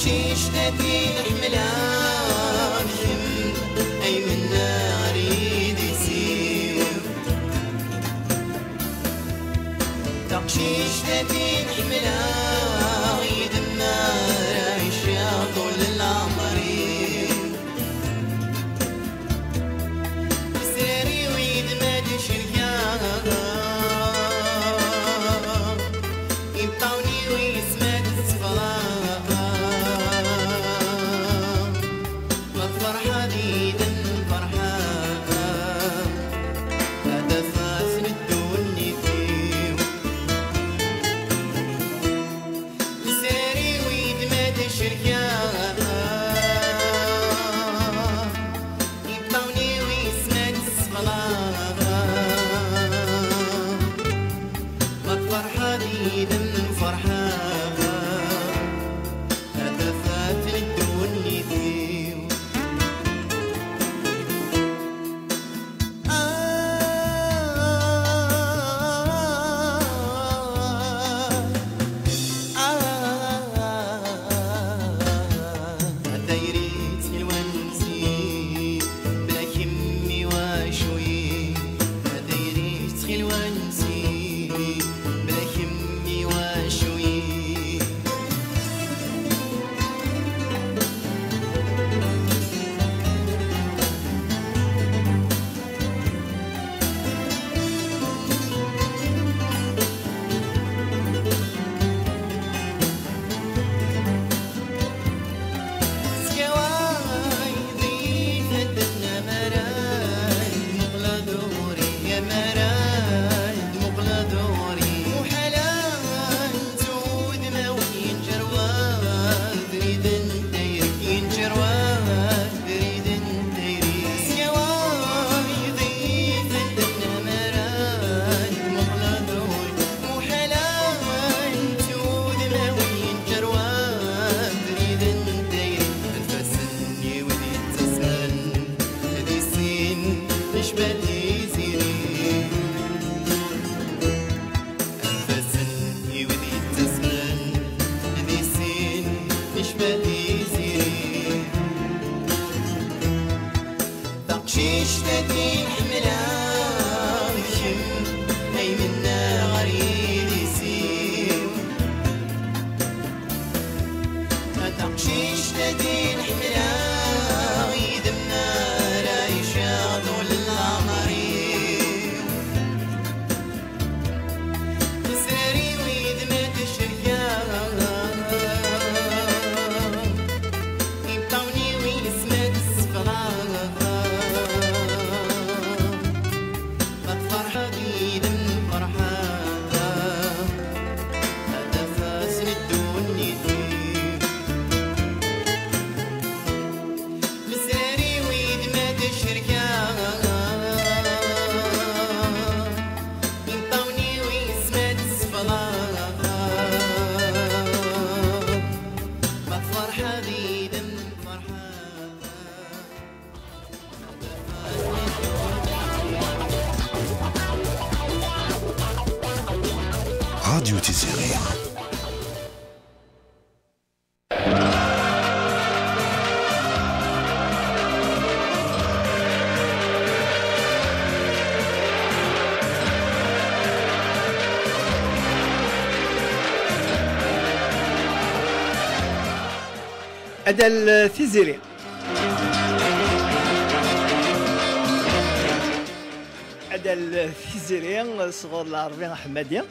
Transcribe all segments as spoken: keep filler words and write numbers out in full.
Taqcict-agi ḥemmleɣ kemm, ay mennaɣ ar yidis-iw. Taqcict-agi ḥemmleɣ, yid-m ara ɛiceɣ ṭul n leɛmer-iw. Lesrar-iw yid-m ad cerkeɣ, imeṭṭawen-iw yis-m ad sfeḍeɣ. Ma tferḥeḍ yid-m ferḥeɣ, ad tafeḍ ddunit-iw. Lesrar-iw yid-m ad cerkeɣ, imeṭṭawen-iw yis-m ad sfeḍeɣ. Ma tferḥeḍ yid-m ferḥeɣ, ad tafeḍ ddunit-iw. A tayri ttxil wansi, bla kemm iwacu-yi? A tayri ttxil wansi, bla kemm iwacu-yi? Anef-asen i wid yettasmen di sin, necba tiziri. Taqcict-agi ḥemmleɣ kemm, ay mennaɣ ar yidis-iw. A taqcict-agi ḥemmleɣ, yid-m ara ɛiceɣ ṭul n leɛmer-iw. Lesrar-iw yid-m ad cerkeɣ, imeṭṭawen-iw yis-m ad sfeḍeɣ. Ma tferḥeḍ yid-m ferḥeɣ, ad tafeḍ ddunit-iw. Lesrar-iw yid-m ad cerkeɣ, imeṭṭawen-iw yis-m ad sfeḍeɣ. Ma tferḥeḍ yid-m ferḥeɣ. Radio Tiziri. Adal Tiziri. Adal Tiziri sɣur Lɛerbi Ḥemmadi.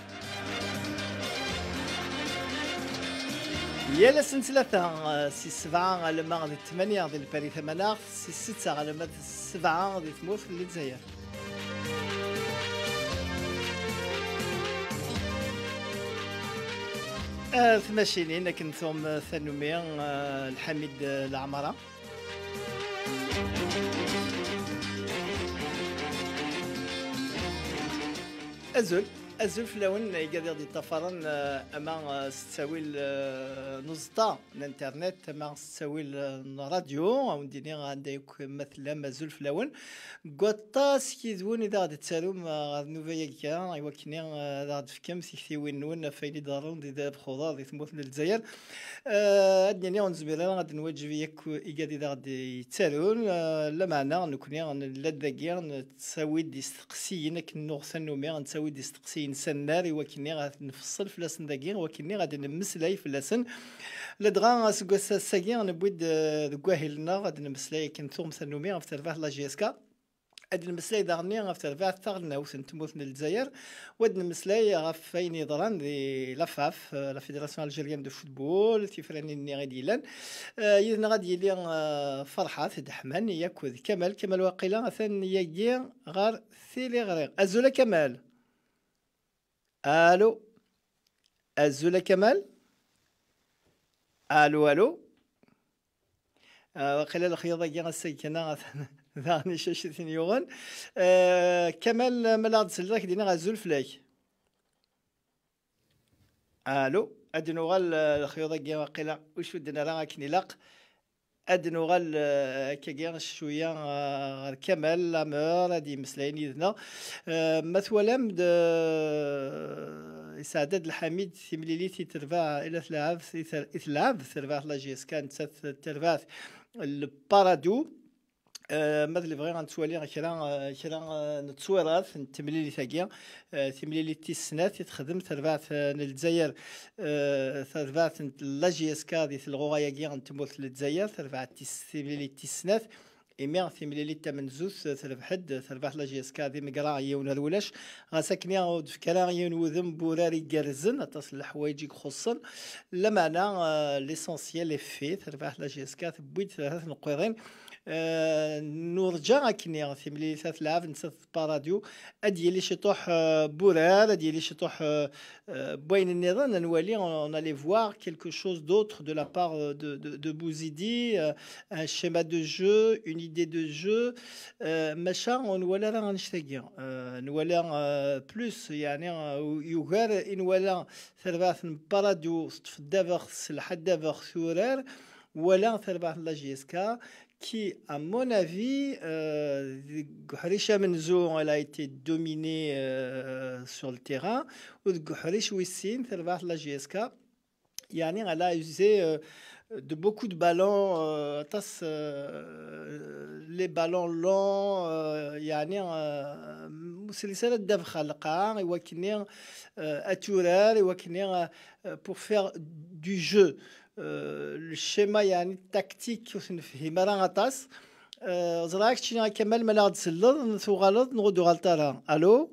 Yal ass n ttlata, si ssebɛa alamma d ttmanya di Lpari Tamaneɣt, si ssetta alamma d ssebɛa di tmurt n Lezzayer. Ar tmacinin akken tuɣem tannumi, eh, Lḥamid, eh, Laɛmara. Azul. Azul fell-awen, igad i ɣ-d-yeṭṭafaren, eh, ama, eh, s ttawil, eh, n uẓeṭṭa n internet, ama s ttawil, eh, n radio, a wen-d-iniɣ anda yakk ma tellam, azul fell-awen. Deg waṭas yid-wen i d aɣ-d-tettarum, eh, ɣer nnuba-agi, i wakken, eh, ad aɣ-d-tefkem tiktiwin-nwen ɣef wayen i d-iḍerrun di ddabex uḍar di tmurt n Lezzayer. Eh, ad d-nini ur nezmir ara ad nwaǧeb yakk igad i d aɣ-d-yettarun, eh, lameɛna nekkni nella-d dagi, nettawi-d isteqsiyen akken nuɣ tannumi, nettawi-d isteqsiyen s annar i wakken ad nfeṣṣel fell-asen dagi, i wakken ad nemmeslay fell-asen. Ladɣa aseggas ass-agi newwi-d, eh, deg wahil-nneɣ ad nemmeslay akken tuɣem tannumi ɣef terbaɛt n la J S K. Ad nemmeslay daɣen ɣef terbaɛt taɣelnawt n tmurt n Lezzayer, u ad nemmeslay ɣef wayen yeḍran di la FAF, eh, la Fédération Algérienne de Football, tifranin-nni i d-yellan. Eh, yid-neɣ ad yili, eh, Ferḥat Deḥman, yakk d Kamal. Kamal waqila atan yagi ɣer tiliɣri. Azul a Kamal. Alo. Azul a Kamal. Alo, alo. Ah, waqila lexyuḍ-agi ass-agi kan daɣen icaciten yuɣen. Eh, Kamal, ma la ɣ-d-selleḍ, ad k-d-iniɣ azul fell-ak. Alo, ad d-nuɣal, eh, lexyuḍ-agi waqila ur cudden ara akken ilaq. Ad d-nuɣal, eh, akkagi cwiya, eh, ɣer Kamal Lamer, ad d-yemmeslayen yid-neɣ. Eh, ma twalam-d, eh, yesɛedda-d Lḥamid timlilit i terbaɛ, i la telɛeb, i ter-, i telɛeb terbaɛt la J S K, nettat terbaɛt le Paradou. Eh, ma d lebɣi ad nettwali kra, eh, kra, eh, n ttwirat n temlilit-agi, eh, timlilit tis snat i texdem terbaɛt, eh, n Lezzayer, eh, terbaɛt n la J S K di telɣuɣa-agi n tmurt n Lezzayer, terbaɛt tis, timlilit tis snat, imi timlilit tamenzut, eh, terbeḥ-d, eh, terbaɛt la J S K di Megra yiwen ar ulac, ɣas akken ur d-tefka ara yiwen wudem n wurar igerrzen, aṭas n leḥwayeǧ i ixuṣṣen, lameɛna, eh, l'essentiel est fait, terbaɛt la J S K tewwi-d tlata tneqqiḍin, eh, nurǧa akkenni timlilit ad telɛeb nettat d Paradou, ad yili ciṭuḥ, eh, n wurar, ad yili ciṭuḥ, eh, eh, n wayen nniḍen, ad nwali, on allait voir quelque chose d'autre de la part, euh, de, de, de Bouzidi, euh, un schéma de jeu, une idée de jeu, euh, maca ur nwala ara annect-agi. Euh, nwala, euh, plus, yeɛni, euh, yugar i nwala tarbaɛt n Paradou teṭṭef ddabex, tselleḥ ddabex turar, wala tarbaɛt n la J S K, qui, à mon avis, euh, deg uḥric amenzu, elle a été dominée, euh, sur le terrain, u deg uḥric wis sin, tarbaɛt n la J S K, yeɛni, elle a usé, euh, de beaucoup de ballons, euh, aṭas, euh, les ballons longs, euh, yeɛni, euh, ur slis ara ddabex ɣer lqaɛa, i wakken-nni, euh, ad turar, i wakken-nni, euh, euh, pour faire du jeu. Euh, le schéma, yeɛni, tactique, ur t-nefhim ara aṭas. Euh, ẓriɣ keččini a Kamal, ma la ɣ-d-selleḍ, tuɣaleḍ, neɣ ur d-tuɣaleḍ ara. Allô?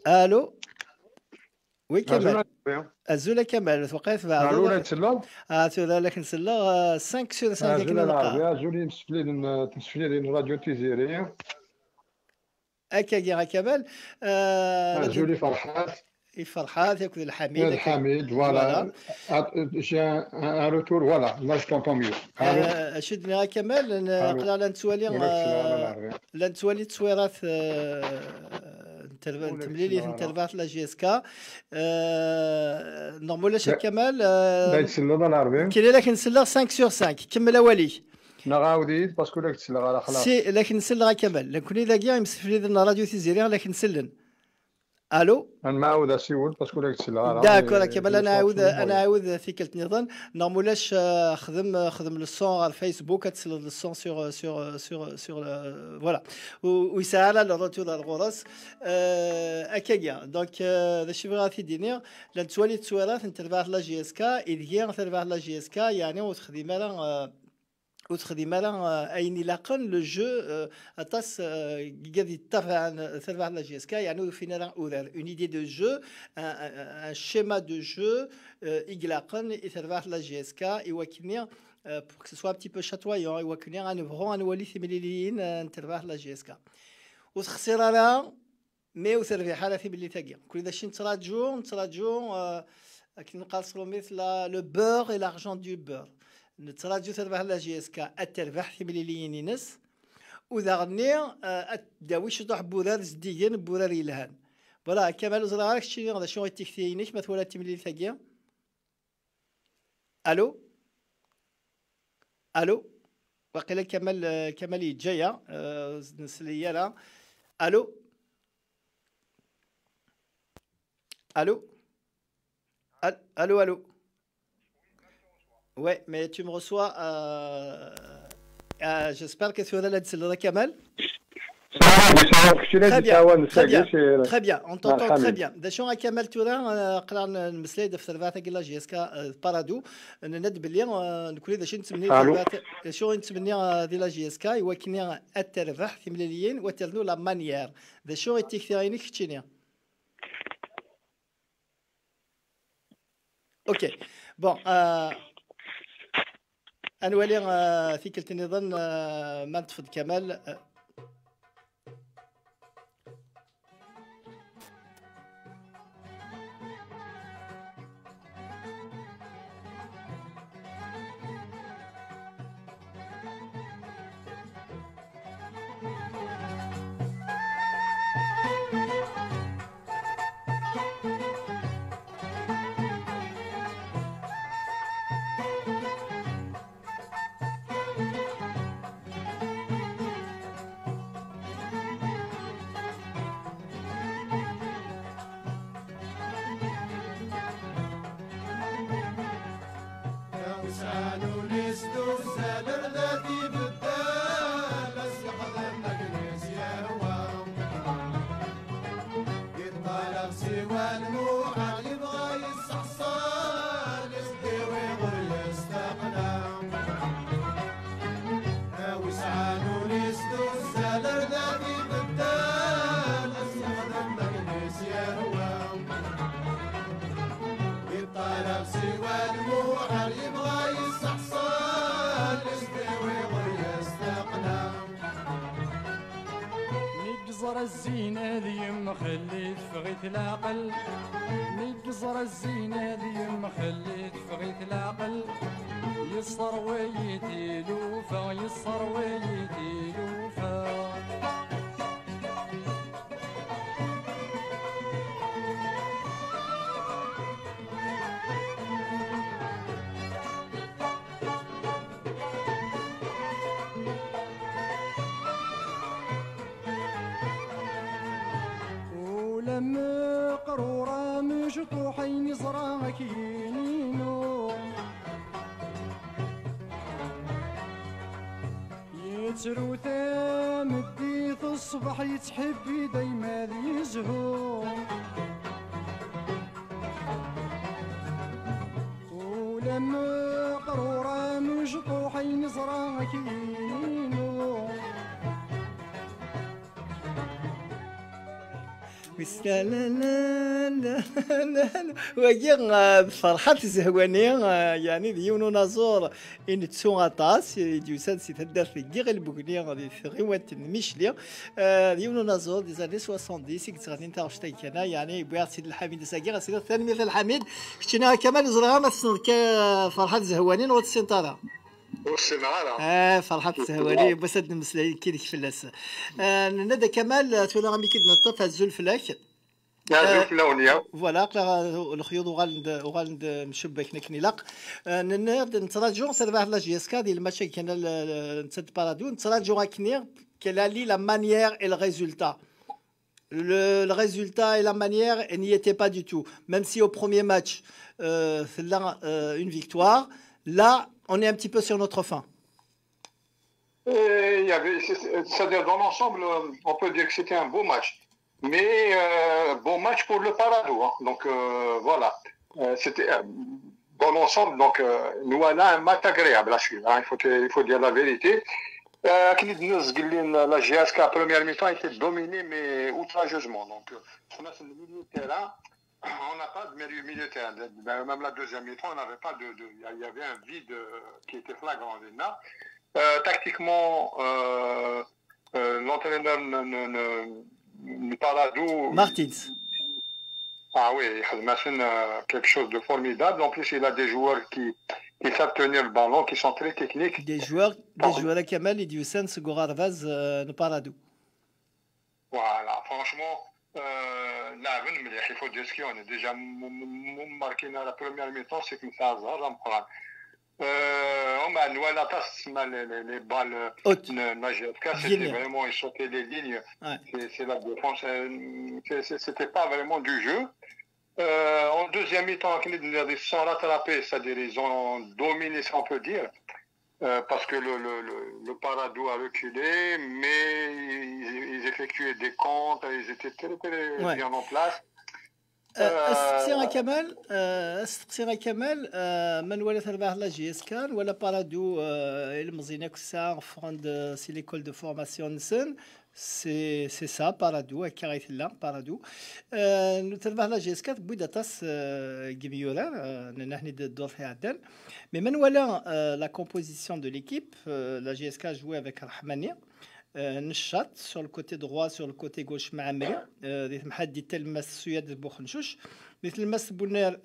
Allô? Oui, Kamal. Azul a Kamal. Azul a Kamal, twaqila tbeɛdeḍ. Allô, la d-selleḍ? Ah, tura la k-nselleɣ, euh, cinq sur cinq, akken i neqqar. Azul a Lɛerbi, azul i yimsefliden, euh, timseflidin n Radio Tiziri. Akkagi a Kamal. Euh, azul i Ferḥat. I Ferḥat, akked Lḥamid, akkagi. Lḥamid, voilà. Voilà. Ah, j'ai un, un, un retour, voilà. Là, je t'entends mieux. Allô? Euh, acu d-nniɣ a Kamal, n-, allô? Aql-aɣ la nettwali, ur la k-selleɣ ara, euh, Lɛerbi. La nettwali ttwirat, euh, n terba-, n temlilit n terbaɛt la J S K. Euh, neɣ ma ulac a Kamal, euh, la k-selleɣ a Lɛerbi? Kini la k-nselleɣ cinq sur cinq. Kemmel awal-ik. Neɣ ɛawed-iyi-d, parce que la k-selleɣ ara, xlaṣ. Si, la k-nselleɣ a Kamal. Nekkni dagi, imsefliden n Radio Tiziri, la k-nsellen. Allô? Ad nɛawed asiwel, parce que ur la k-selleɣ ara. D'accord, a Kamal, ad nɛawed, ad nɛawed tikkelt nniḍen. Neɣ ma ulac, euh, xdem, euh, xdem le son ɣer Facebook, ad tesleḍ le son sur, euh, sur, euh, sur, euh, sur, euh, voilà. U, ur yesɛi ara le retour ar ɣur-s. Euh, akkagi. Donc, euh, d acu bɣiɣ ad t-id-iniɣ? La nettwali ttwirat n terbaɛt la J S K, ideg terbaɛt la J S K, yeɛni ur texdim ara, euh, ur texdim ara, euh, ayen ilaqen, le jeu, euh, aṭas, euh, igad yettabaɛen, euh, terbaɛt la J S K, yeɛni ur ufin ara urar, une idée de jeu, un, un, un schéma de jeu, euh, i ilaqen i terbaɛt la J S K, i wakken-nni, euh, pour que ce soit un petit peu chatoyant, i wakken-nni ad nebɣu ad nwali timliliyin, euh, n terbaɛt la J S K. Ur texsir ara, mais ur terbiḥ ara timlilit-agi. Kul d acu nettraǧu, nettraǧu, euh, akken neqqar s tlumit, la, le beurre et l'argent du beurre. Nettraǧu terbaɛt la J S K ad terbeḥ timliliyin-ines. U daɣenni, eh, ad d-tawi ciṭuḥ n wurar zeddigen, n wurar yelhan. Voilà, Kamal, ur ẓriɣ ara keččini d acu i d tikti-inek ma twala timlilit-agi. Allô? Allô? Waqila Kamal, eh, Kamal yeǧǧa-yaɣ, eh, ur nesli ara. Allô? Allô? Al-, allô, allô? Ouais, mais tu me reçois, euh, euh, j'espère que tura la d-tselleḍ a Kamal. Très bien, très bien, très bien. On t'entend très bien. D acu a Kamal tura, euh, aql-aɣ n-, nemmeslay-d ɣef terbaɛt-agi la J S K, euh, Paradou. Nenna-d belli, euh, nekkni d acu i nettmenni terbaɛt, d acu i nettmenni, euh, di la J S K, i wakken ad terbeḥ timliliyin, u ad ternu la manière. D acu i d tikti-inek keččini? Ok. Bon, euh, ad nwali, euh, tikkelt nniḍen, euh, ma neṭṭef-d Kamal. Euh. Awesɛan ul-is d uzzal, rdat ibeddel, as-yexdem akken i s-yehwa. Yeṭṭalab siwa lmuḥal, yebɣa yesseḥṣel, isdiwi ɣur yesteqla. Awesɛan ul-is d uzzal, rdat ibeddel, as-yexdem akken i s-yehwa. Yeṭṭalab siwa lmuḥal, yebɣa yesseḥṣel, isdiwi ɣur yesteqla. Mi yeẓra zzina d yemxelli, teffeɣ-it leɛqel. Mi yeẓra zzina d yemxelli, teffeɣ-it leɛqel. Yesserwa-yi tilufa, yesserwa-yi tilufa. Ula meqrur amecṭuḥ, ayen iẓra ad k-yini. Yettru tameddit, ṣṣbeḥ yettḥibbi dayma ad yezhu. Ula meqrur amecṭuḥ, ayen iẓra ad k-yini. Wis la, la, la, la, la, la. Wagi, ah, d Ferḥat Zehwani, ah, yeɛni d yiwen unaẓur i nettu aṭas, i d-yusan si taddart n Yiɣil Bugni di tɣiwant n Micli. Ah, d yiwen unaẓur des années soixante-dix i yettɣennin taɣect-agi kan, yeɛni yewwi-aɣ-d Sidi Lḥamid ass-agi, ɣas tanemmirt a Lḥamid. Keččini a Kamal, ur ẓriɣ ara ma tessneḍ ka Ferḥat Zehwani neɣ ur tessineḍ ara? Ur ssineɣ ara. Ah, Ferḥat Zehwani, yiwwas ad d-nemmeslay kidek fell-as. Ah, nenna-d a Kamal, tura amek i d-neṭṭef, azul fell-ak. Azul fell-awen ya. Voilà, aql-aɣ, uh, lexyuḍ uɣalen-d, uɣalen-d mcebbaken akken ilaq. Ah, nenna-d nettraǧu tarbaɛt n la J S K di lmatch-agi kan, l-, l-, netta d Paradou, nettraǧu akken quelle allait la manière et le résultat. Le, le résultat et la manière n'y étaient pas du tout. Même si au premier match, euh, tella, euh, une victoire, là, on est un petit peu sur notre faim. Et il y avait, c'est- c'est-à-dire dans l'ensemble, euh, on peut dire que c'était un beau match. Mais euh, beau match pour le Paradou, hein. Donc euh, voilà. Euh, c'était euh, dans l'ensemble, donc euh, nous voilà un match agréable à suivre, hein. Il faut, il faut dire la vérité. Euh, akken i d-nenna zgelli, la J S K première mi-temps a été dominée, mais outrageusement. Donc, euh, on a ce milieu de terrain, on n'a pas de milieu, milieu de terrain. Même la deuxième mi-temps, on n'avait pas de, de- il y a- il y avait un vide euh, qui était flagrant. Là. Euh, tactiquement, euh, euh, l'entraîneur ne, ne, ne, ne Paradou, Martins. Ah oui, il a euh, quelque chose de formidable. En plus, il a des joueurs qui, qui savent tenir le ballon, qui sont très techniques. Des joueurs, des joueurs à Kamal et du sens Goravaz Parado. Voilà, franchement, euh, il faut dire ce qu'on a déjà marqué dans la première mi-temps, c'est comme ça, euh, on a la tasse, les, les, les balles hautes, c'était vraiment, ils sautaient les lignes. C'est la défense, c'était pas vraiment du jeu. Euh, en deuxième mi-temps, ils sont rattrapés, c'est-à-dire ils ont dominé, si on peut dire, euh, parce que le, le, le, le Parado a reculé, mais ils, ils effectuaient des contres, ils étaient très, très ouais. bien en place. Asteqsi a Kamal, asteqsi a Kamal, ma nwala tarbaɛt la J S K, nwala Parado, ilmeẓyen akk sɛan ffɣen-d si l'école de formation-nsen. C'est ça, Parado, akka i tella, Parado. Tarbaɛt la J S K tewwi-d aṭas n yimyurar, nenna-ten-id ddurt iɛeddan. Mais ma nwala la composition de l'équipe, la J S K a joué avec Rahmani, Nechat sur le côté droit, sur le côté gauche Mɛemmri, di temḥaddit talemmast Suyad d Buxencuc, di tlemmast Bunnar,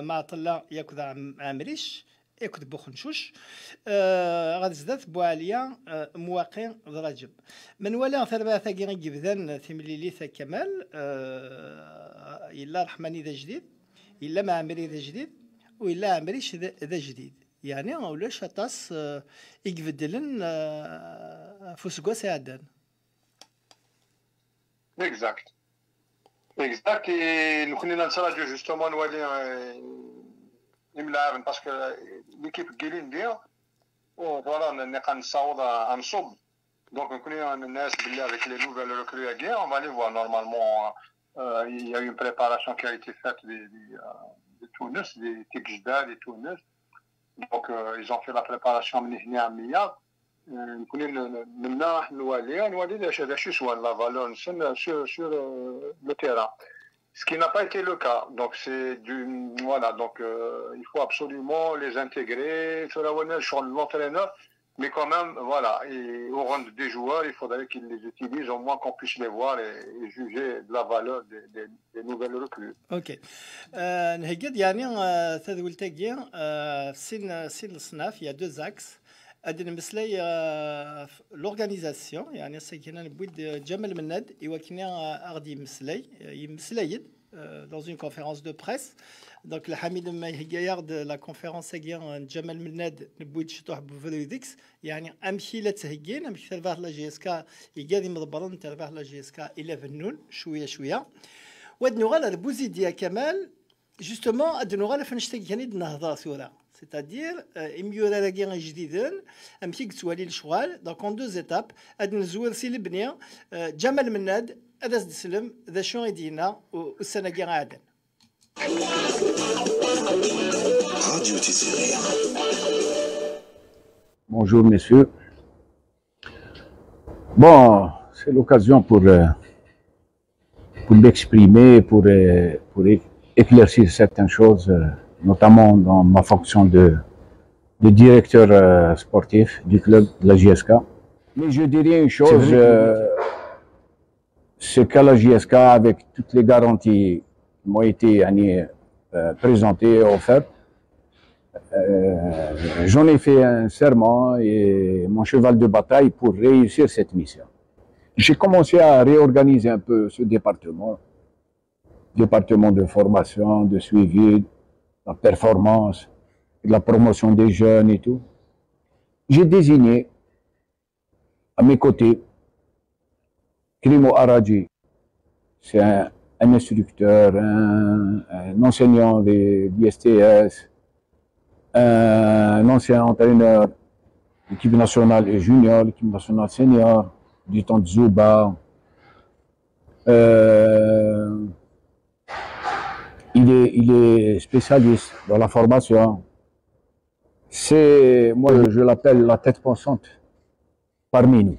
Mɛeṭṭella yakk d Ɛemric, akked Buxencuc, ɣer zdat Buɛaliya, Mwaqi d Raǧeb. Ma nwala tarbaɛt-agi i yebdan timlilit a Kamal, yella Raḥmani d ajdid, yella Mɛemmri d ajdid, u yella Ɛemric d ajdid. Yeɛni ulac aṭas i ibeddlen ɣef useggas iɛeddan. Exact. Exact, et nous connaissons ça, justement, nous allons, parce que l'équipe Guilin vient, voilà, on est en saoud à Ansoub. Donc, nous connaissons avec les nouvelles recrues à guerre, on va aller voir normalement. Euh, il y a eu une préparation qui a été faite de, de, de Tunis, des Tijda, de Tunis. Donc, euh, ils ont fait la préparation à Mia. نكون منا نوالي نوالي لاش هذا شو سوى la valeur sur, sur le terrain. Ce qui n'a pas été le cas. Donc, c'est du, voilà, donc, euh, il faut absolument les intégrer. Sur la sur l'entraîneur, mais quand même, voilà, et au rang des joueurs, il faudrait qu'ils les utilisent, au moins qu'on puisse les voir et, et juger de la valeur des, des, des nouvelles recrues. Ok. Euh, نهجد يعني تذول تجي سن سن الصناف، il y a deux axes. Ad nmeslay ɣef l'organisation, yeɛni ass-agi newwi-d Ǧamal Mennad i wakken ad ɣ-d-yemmeslay, yemmeslay-d dans une conférence de presse. Donc Lḥamid ma ihegga-yaɣ-d la conférence-agi n Ǧamal Mennad, newwi-d ciṭuḥ n ubrid deg-s, yeɛni amek i la ttheggin, amek tarbaɛt la J S K iga d imḍebbren n terbaɛt la J S K i la bennun cwiya cwiya. Wa ad nuɣal ar Buzidi a Kamal, Justement, ad nuɣal ɣef annect-agi kan i d-nehḍer tura, c'est-à-dire imyurar-agi ijdiden, amek i yettwali lecɣal. Donc en deux étapes, ad nezwir si lebni, Ǧamal Mennad ad as-d-teslem d acu i d-yenna ussan-agi iɛeddan. Bonjour messieurs. Bon, c'est l'occasion pour euh, pour m'exprimer, pour, euh, pour éclaircir certaines choses, euh, notamment dans ma fonction de, de directeur euh, sportif du club de la J S K. Mais je dirais une chose, euh, c'est qu'à la J S K, avec toutes les garanties qui m'ont été euh, présentées et offertes, euh, j'en ai fait un serment et mon cheval de bataille pour réussir cette mission. J'ai commencé à réorganiser un peu ce département, département de formation, de suivi, la performance, de la promotion des jeunes et tout. J'ai désigné à mes côtés Krimo Aradji, c'est un, un, instructeur, un, un enseignant de l'I S T S, un ancien entraîneur, l'équipe nationale et junior, l'équipe nationale senior, du temps de Zouba. Euh, il, est, il est spécialiste dans la formation. C'est, moi, je l'appelle la tête pensante parmi nous.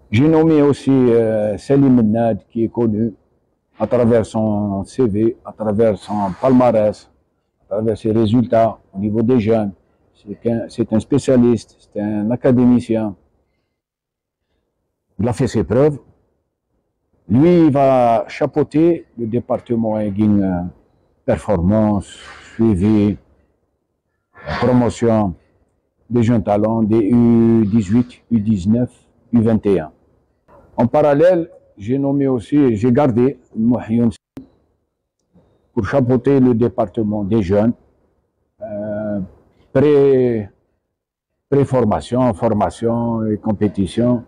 J'ai nommé aussi euh, Salim Mennad, qui est connu à travers son C V, à travers son palmarès, à travers ses résultats au niveau des jeunes. C'est un, un spécialiste, c'est un académicien. Il a fait ses preuves. Lui, il va chapeauter le département en euh, performance, suivi, Promotion des jeunes talents, des U dix-huit, U dix-neuf, U vingt et un. En parallèle, j'ai nommé aussi, j'ai gardé Mohiyoun pour chapeauter le département des jeunes, euh, pré, pré-formation, formation et compétition,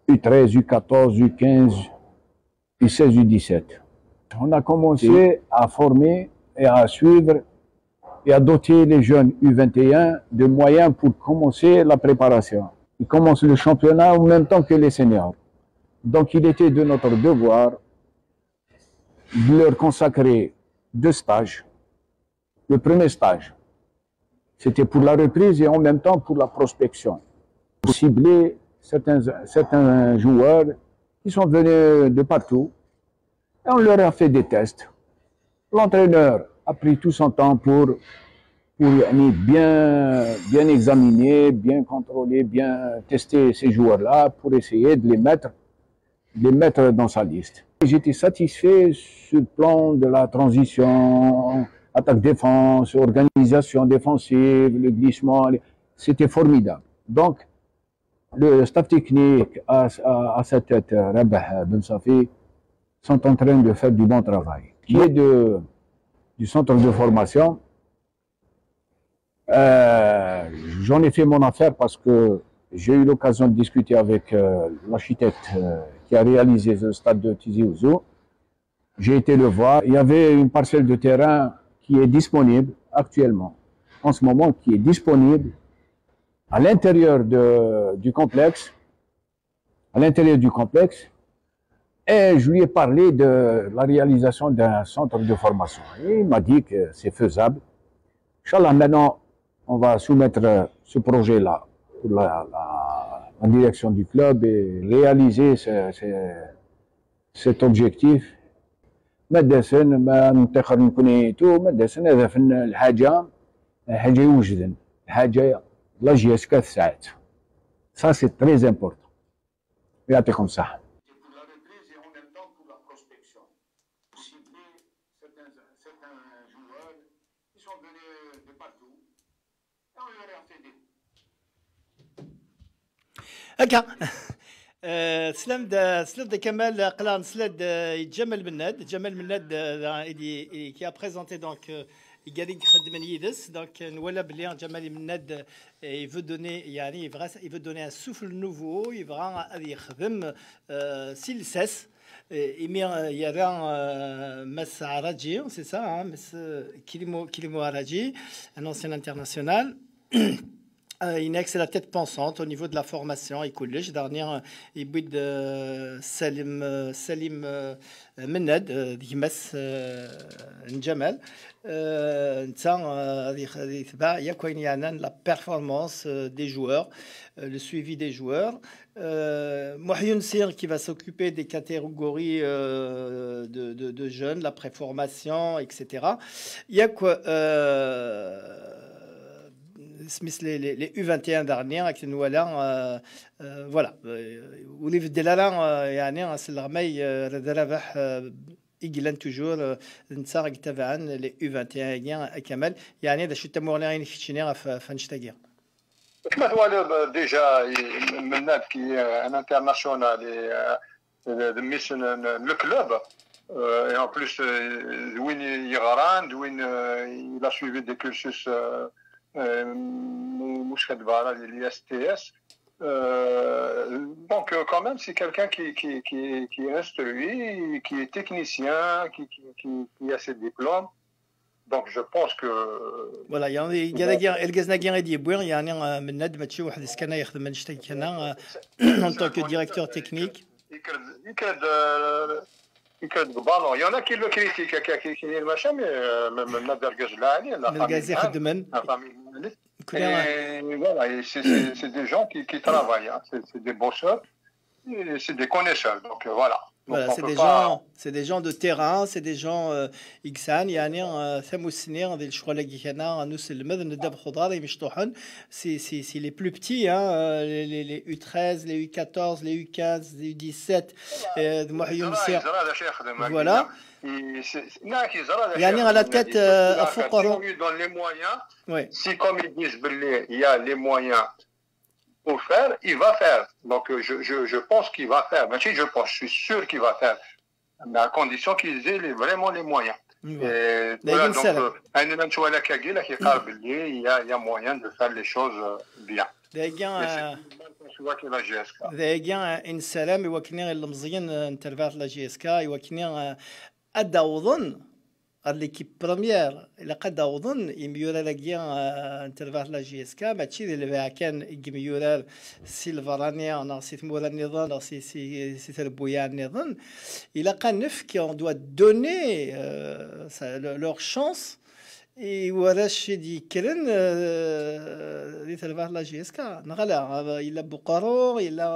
U treize, U quatorze, U quinze, U seize, U dix-sept. On a commencé à former et à suivre et à doter les jeunes U vingt et un de moyens pour commencer la préparation. Ils commencent le championnat en même temps que les seniors. Donc il était de notre devoir de leur consacrer deux stages. Le premier stage, c'était pour la reprise et en même temps pour la prospection, pour cibler certains, certains joueurs qui sont venus de partout. Et on leur a fait des tests. L'entraîneur a pris tout son temps pour, pour bien, bien examiner, bien contrôler, bien tester ces joueurs-là, pour essayer de les mettre, de les mettre dans sa liste. J'étais satisfait sur le plan de la transition, attaque-défense, organisation défensive, le glissement. C'était formidable. Donc, le staff technique à, à, à sa tête, Rabah Ben Safi, sont en train de faire du bon travail. Qui est de, du centre de formation, euh, j'en ai fait mon affaire parce que j'ai eu l'occasion de discuter avec euh, l'architecte euh, qui a réalisé le stade de Tizi Ouzou. J'ai été le voir. Il y avait une parcelle de terrain qui est disponible actuellement, en ce moment, qui est disponible à l'intérieur de, du complexe, à l'intérieur du complexe, et je lui ai parlé de la réalisation d'un centre de formation. Et il m'a dit que c'est faisable. Inch'Allah, maintenant, on va soumettre ce projet-là pour la, la, la direction du club et réaliser ce, ce, cet objectif. Ma d-asen, ma ntaxer nekni tu, ma d-asen ad afen lḥaǧa, lḥaǧa iwejden, lḥaǧa la J S K tesɛa-tt. Ça, c'est très important. يعطيكم الصحة. هكا. آه، سلام دا سلام دا كمال قلان سلاد، آه، جمال مناد جمال مناد، آه، إيدي إيدي كي a présenté donc، آه، يقال لك خدمن يدس donc، آه، نولى بلي جمال مناد، آه، il veut donner يعني il veut donner un souffle nouveau، يبغى غادي يخدم، آه، سي لساس. إيمي يرى مس عراجي، c'est ça، مس كليمو كليمو عراجي، un ancien international. Il y a une excellente tête pensante au niveau de la formation et collège. Dernier, il y a Salim, Salim Menad, Dimas Njamal. Il y a la performance des joueurs, le suivi des joueurs. Euh, Mohiyoun Sir qui va s'occuper des catégories, euh, de, de, de, jeunes, la préformation, et cetera. Il y a quoi, euh, les, les, les U vingt et un derniers, avec voilà, euh, euh, voilà. Olive Delala, يعني, c'est l'armée, يقلن toujours, les U vingt et un, Kamal, يعني, هذا شو تمورنا غير كتشيني في نشتاقي. كما توالي déjà Menad qui est un international et de mission le club, et en plus d win yeɣran, d win il a suivi des cursus مش كدبارة, l'I S T S. Donc quand même c'est quelqu'un qui, qui, qui, qui est instruit, qui est technicien, qui, qui, qui, qui a ses diplômes. Donc je pense que voilà, يعني يقال لك الكازناكي غادي يبوي يعني Menad ماشي واحد السكانه يخدم من شتا كان en tant que directeur technique. يكرد يكرد يكرد بالون. Il y en a qui le critiquent, qui qui qui machin, mais Menad argaz lɛali, la famille. يخدمن. Voilà, c'est des gens qui, qui travaillent, c'est des bosseurs. C'est des connaisseurs, donc voilà. Voilà, c'est des gens, c'est des gens de terrain, c'est des gens, euh, يكسان يعني, euh, ثموسني هذه الشغل اللي كنا نسلم هذا ندب خضار يمشطوحن. C'est, c'est, c'est les plus petits, hein, euh, les, les, les U treize, les U quatorze, les U quinze, les U dix-sept, euh, voilà. il- c'est- c'est- non, il y a la tête, euh, à fond. Si on lui donne les moyens, oui, si, comme ils disent, il y a les moyens pour faire, il va faire. Donc, euh, je, je, je pense qu'il va faire. Mais si, je pense, je suis sûr qu'il va faire. Mais à condition qu'ils aient les- vraiment les moyens. Et voilà, donc, euh, عندنا نتوالى كاكي، لا كيقال باللي il y a, il y a moyen de faire les choses, euh, bien. دايكا، آه، دايكا، آه، نسلم i wakken n terbaɛt la J S K, i wakken, آه، ad d-awḍen ɣer l'équipe première. Ilaq ad d-awḍen imyurar-agi, آه، n terbaɛt la J S K, mačči d lbeɛ kan n yimyurar si lberrani neɣ si tmura nniḍen neɣ si, si, si trebbuyaɛ nniḍen. Ilaq ad nefk, on doit donner, euh, ça, le- leur chance i warrac i d-yekkren, euh, di terbaɛt la J S K. Neɣ ala, euh, yella Buqaru, yella,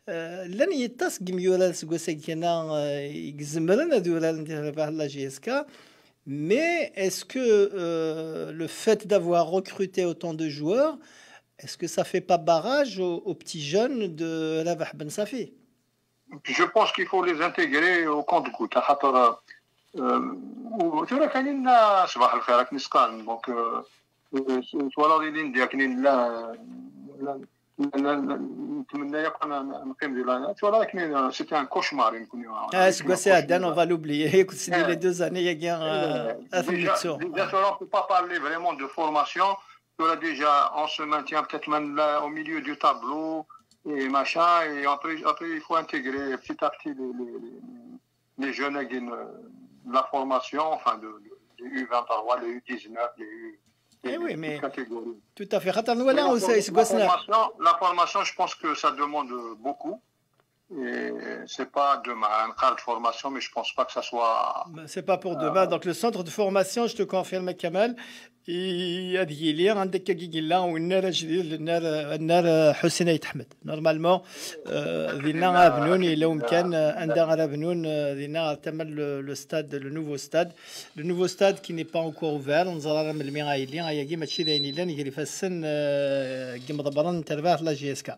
euh, llan yiṭas n yimyurar seg wass-agi kan, euh, i izemren ad uraren di terbaɛt la J S K. Mais est-ce que, euh, le fait d'avoir recruté autant de joueurs, est-ce que ça fait pas barrage aux, aux petits jeunes de Rabaḥ Ben Safi ? Je pense qu'il faut les intégrer au compte-gouttes. خاطر، euh, tura كاينين صباح الخير راك نسقان. Donc, euh, euh, tu vois, là, il y a des gens qui, là, là, là, là, نتمنى يقنا نقيم دي لا. Tu vois, là, كاين، c'était un cauchemar, يمكن. Ah, c'est quoi, c'est Aden, on va l'oublier. Écoute, c'est les deux années, il y a guerre, euh, déjà, déjà, tu vois, on peut pas parler vraiment de formation. Tu vois, là, déjà, on se maintient peut-être même là, au milieu du tableau, et machin. Et après, après, il faut intégrer petit à petit les, les, les, les jeunes, euh, la formation, enfin, de, de- les U vingt-trois, les U dix-neuf, les U, les, Eh oui, les mais petites catégories. Tout à fait. خاطر نولي، la formation, la formation, je pense que ça demande beaucoup. Et c'est pas demain, un quart de formation, mais je pense pas que ça soit, c'est pas pour demain. Euh, donc, le centre de formation, je te confirme, Kamal, ad yili عندك كي قلنا والنار جديد، النار، النار حسين آيت أحمد. Normalement, euh, dinna غنبنون، إلا أمكن، euh, عندنا غنبنون، euh, dinna تما le, le stade, le nouveau stade. Le nouveau stade qui n'est pas encore ouvert, نزرى راه من المي غايلي، غايا كي ماشي داين إلا نجري فالسن، euh, كي مضبرا تربح la J S K.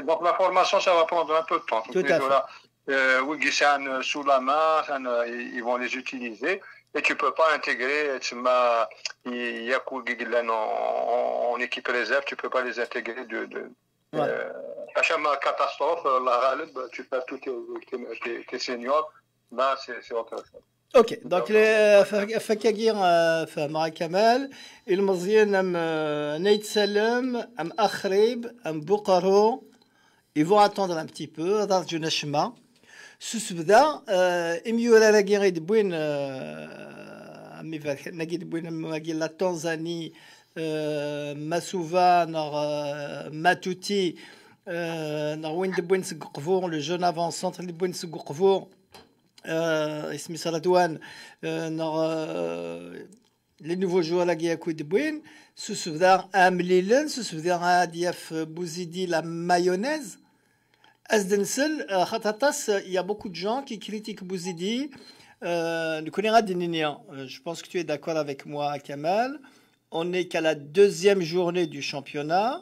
Donc la formation, ça va prendre un peu de temps. Tout à fait. Voilà. Euh, ويجي سان سولاما، سان، ils vont les utiliser. Et tu peux pas intégrer, تسمى، ياك ويجي لان en, en, en équipe réserve, tu peux pas les intégrer de, de, euh, عشان ما catastrophe, الله غالب, tu perds tous tes, tes, tes, tes seniors. Là, c'est, c'est autre chose. Ok, donc, les, فكاكي فمع كمال، المزيان أم، آه، نيت سلم، أم أخريب، أم بقرو. Ils vont attendre un petit peu, ad rǧun acemma. S usebda, euh, imyurar-agi i d-wwin, euh, am iberkan-agi i d-wwin, am wagi la Tanzanie, euh, Masuva, neɣ, euh, Matuti, euh, neɣ win d-wwin seg Uqbu, le jeune avant-centre i d-wwin seg Uqbu, euh, isem-is Radwan, euh, neɣ, euh, les nouveaux joueurs-agi akk i d-wwin, s usebda ad mlilen, s usebda ad yaf Bouzidi la mayonnaise. As-d-nsel, euh, xaṭer aṭas, il y a beaucoup de gens qui critiquent Bouzidi. Euh, nekkni ad d-nini, euh, je pense que tu es d'accord avec moi, Kamal. On n'est qu'à la deuxième journée du championnat.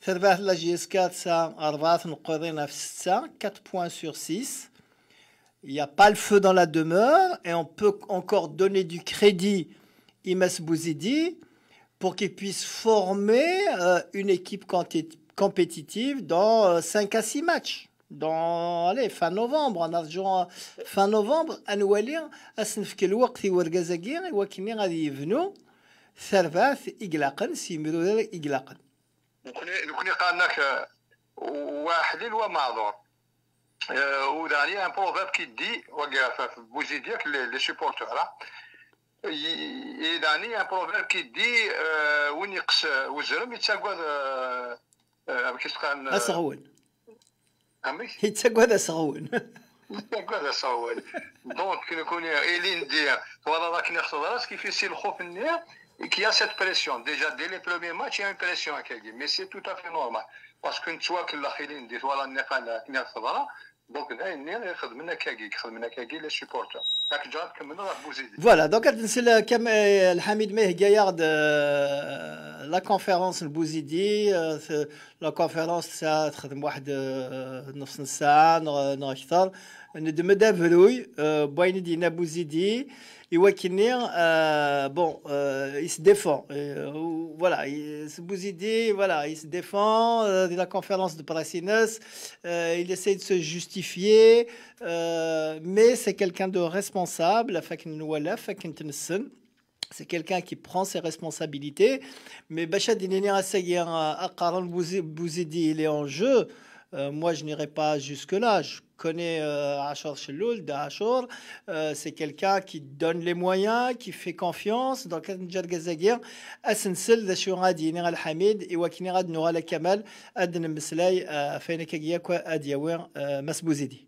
Terbaɛt la J S K tesɛa rebɛa tneqqiḍin ɣef setta, quatre points sur six. Il n'y a pas le feu dans la demeure et on peut encore donner du crédit i Mass Bouzidi pour qu'il puisse former, euh, une équipe compé-, compétitive dans, euh, cinq à six matchs. Dans, allez, fin novembre, on a joué en fin novembre, ad nwali, ad s-nefk lweqt i wergaz-agi, i wakken ad yebnu tarbaɛt i ilaqen, s yimrurar i ilaqen. Nekkni, nekkni qqaren-ak, euh, واحد ليل ومعذور. Euh, وداني un proverbe qui dit, regarde, Bouzidi, les, les supporters, hein. Il, il, داني un proverbe qui dit, euh, وين يقص وزرم يتساقوا، euh, euh, كيف تقال, euh, أسغون. Amek? Yettagad aseɣwen. Yettagad aseɣwen. Donc, nekkni, ilindi, twalaḍ akken i ɣ-teḍra, ce qui fait, si lxuf-nni, qu'il y a cette pression. Déjà, dès les premiers matchs, il y a une pression, akkagi. Mais c'est tout à fait normal. Parce que nettwakellex ilindi, twalaḍ nniqal akken i ɣ-teḍra. Donc, d ayenni i xedmen akkagi, xedmen akkagi les supporters. Voilà, donc ad nsel kam Lḥamid ma ihegga-yaɣ-d la conférence n Bouzidi, la conférence tesɛa texdem waḥed nefs n ssaɛa neɣ neɣ akter. Neddem-d abruy n wayen i d-yenna Bouzidi, i wakken-nni, bon, il se défend. Voilà, Bouzidi, voilà, il se défend di la conférence de presse-ines, il essaie de se justifier. Mais c'est quelqu'un de responsable, ɣef wakken nwala, ɣef wakken nessen. C'est quelqu'un qui prend ses responsabilités. Mais bac ad d-nini ass-agi, aqerru n Bouzidi, il est en jeu. Moi, je n'irai pas jusque-là. Je connais Achour Chellou, Dda Achour. C'est quelqu'un qui donne les moyens, qui fait confiance. Donc, ad neǧǧ argaz-agi ad nsel d acu ad d-yini Lḥamid, i wakken ad nuɣal a Kamal, ad d-nemmeslay ɣef wayen akka akk ad d-yawi Mass Bouzidi.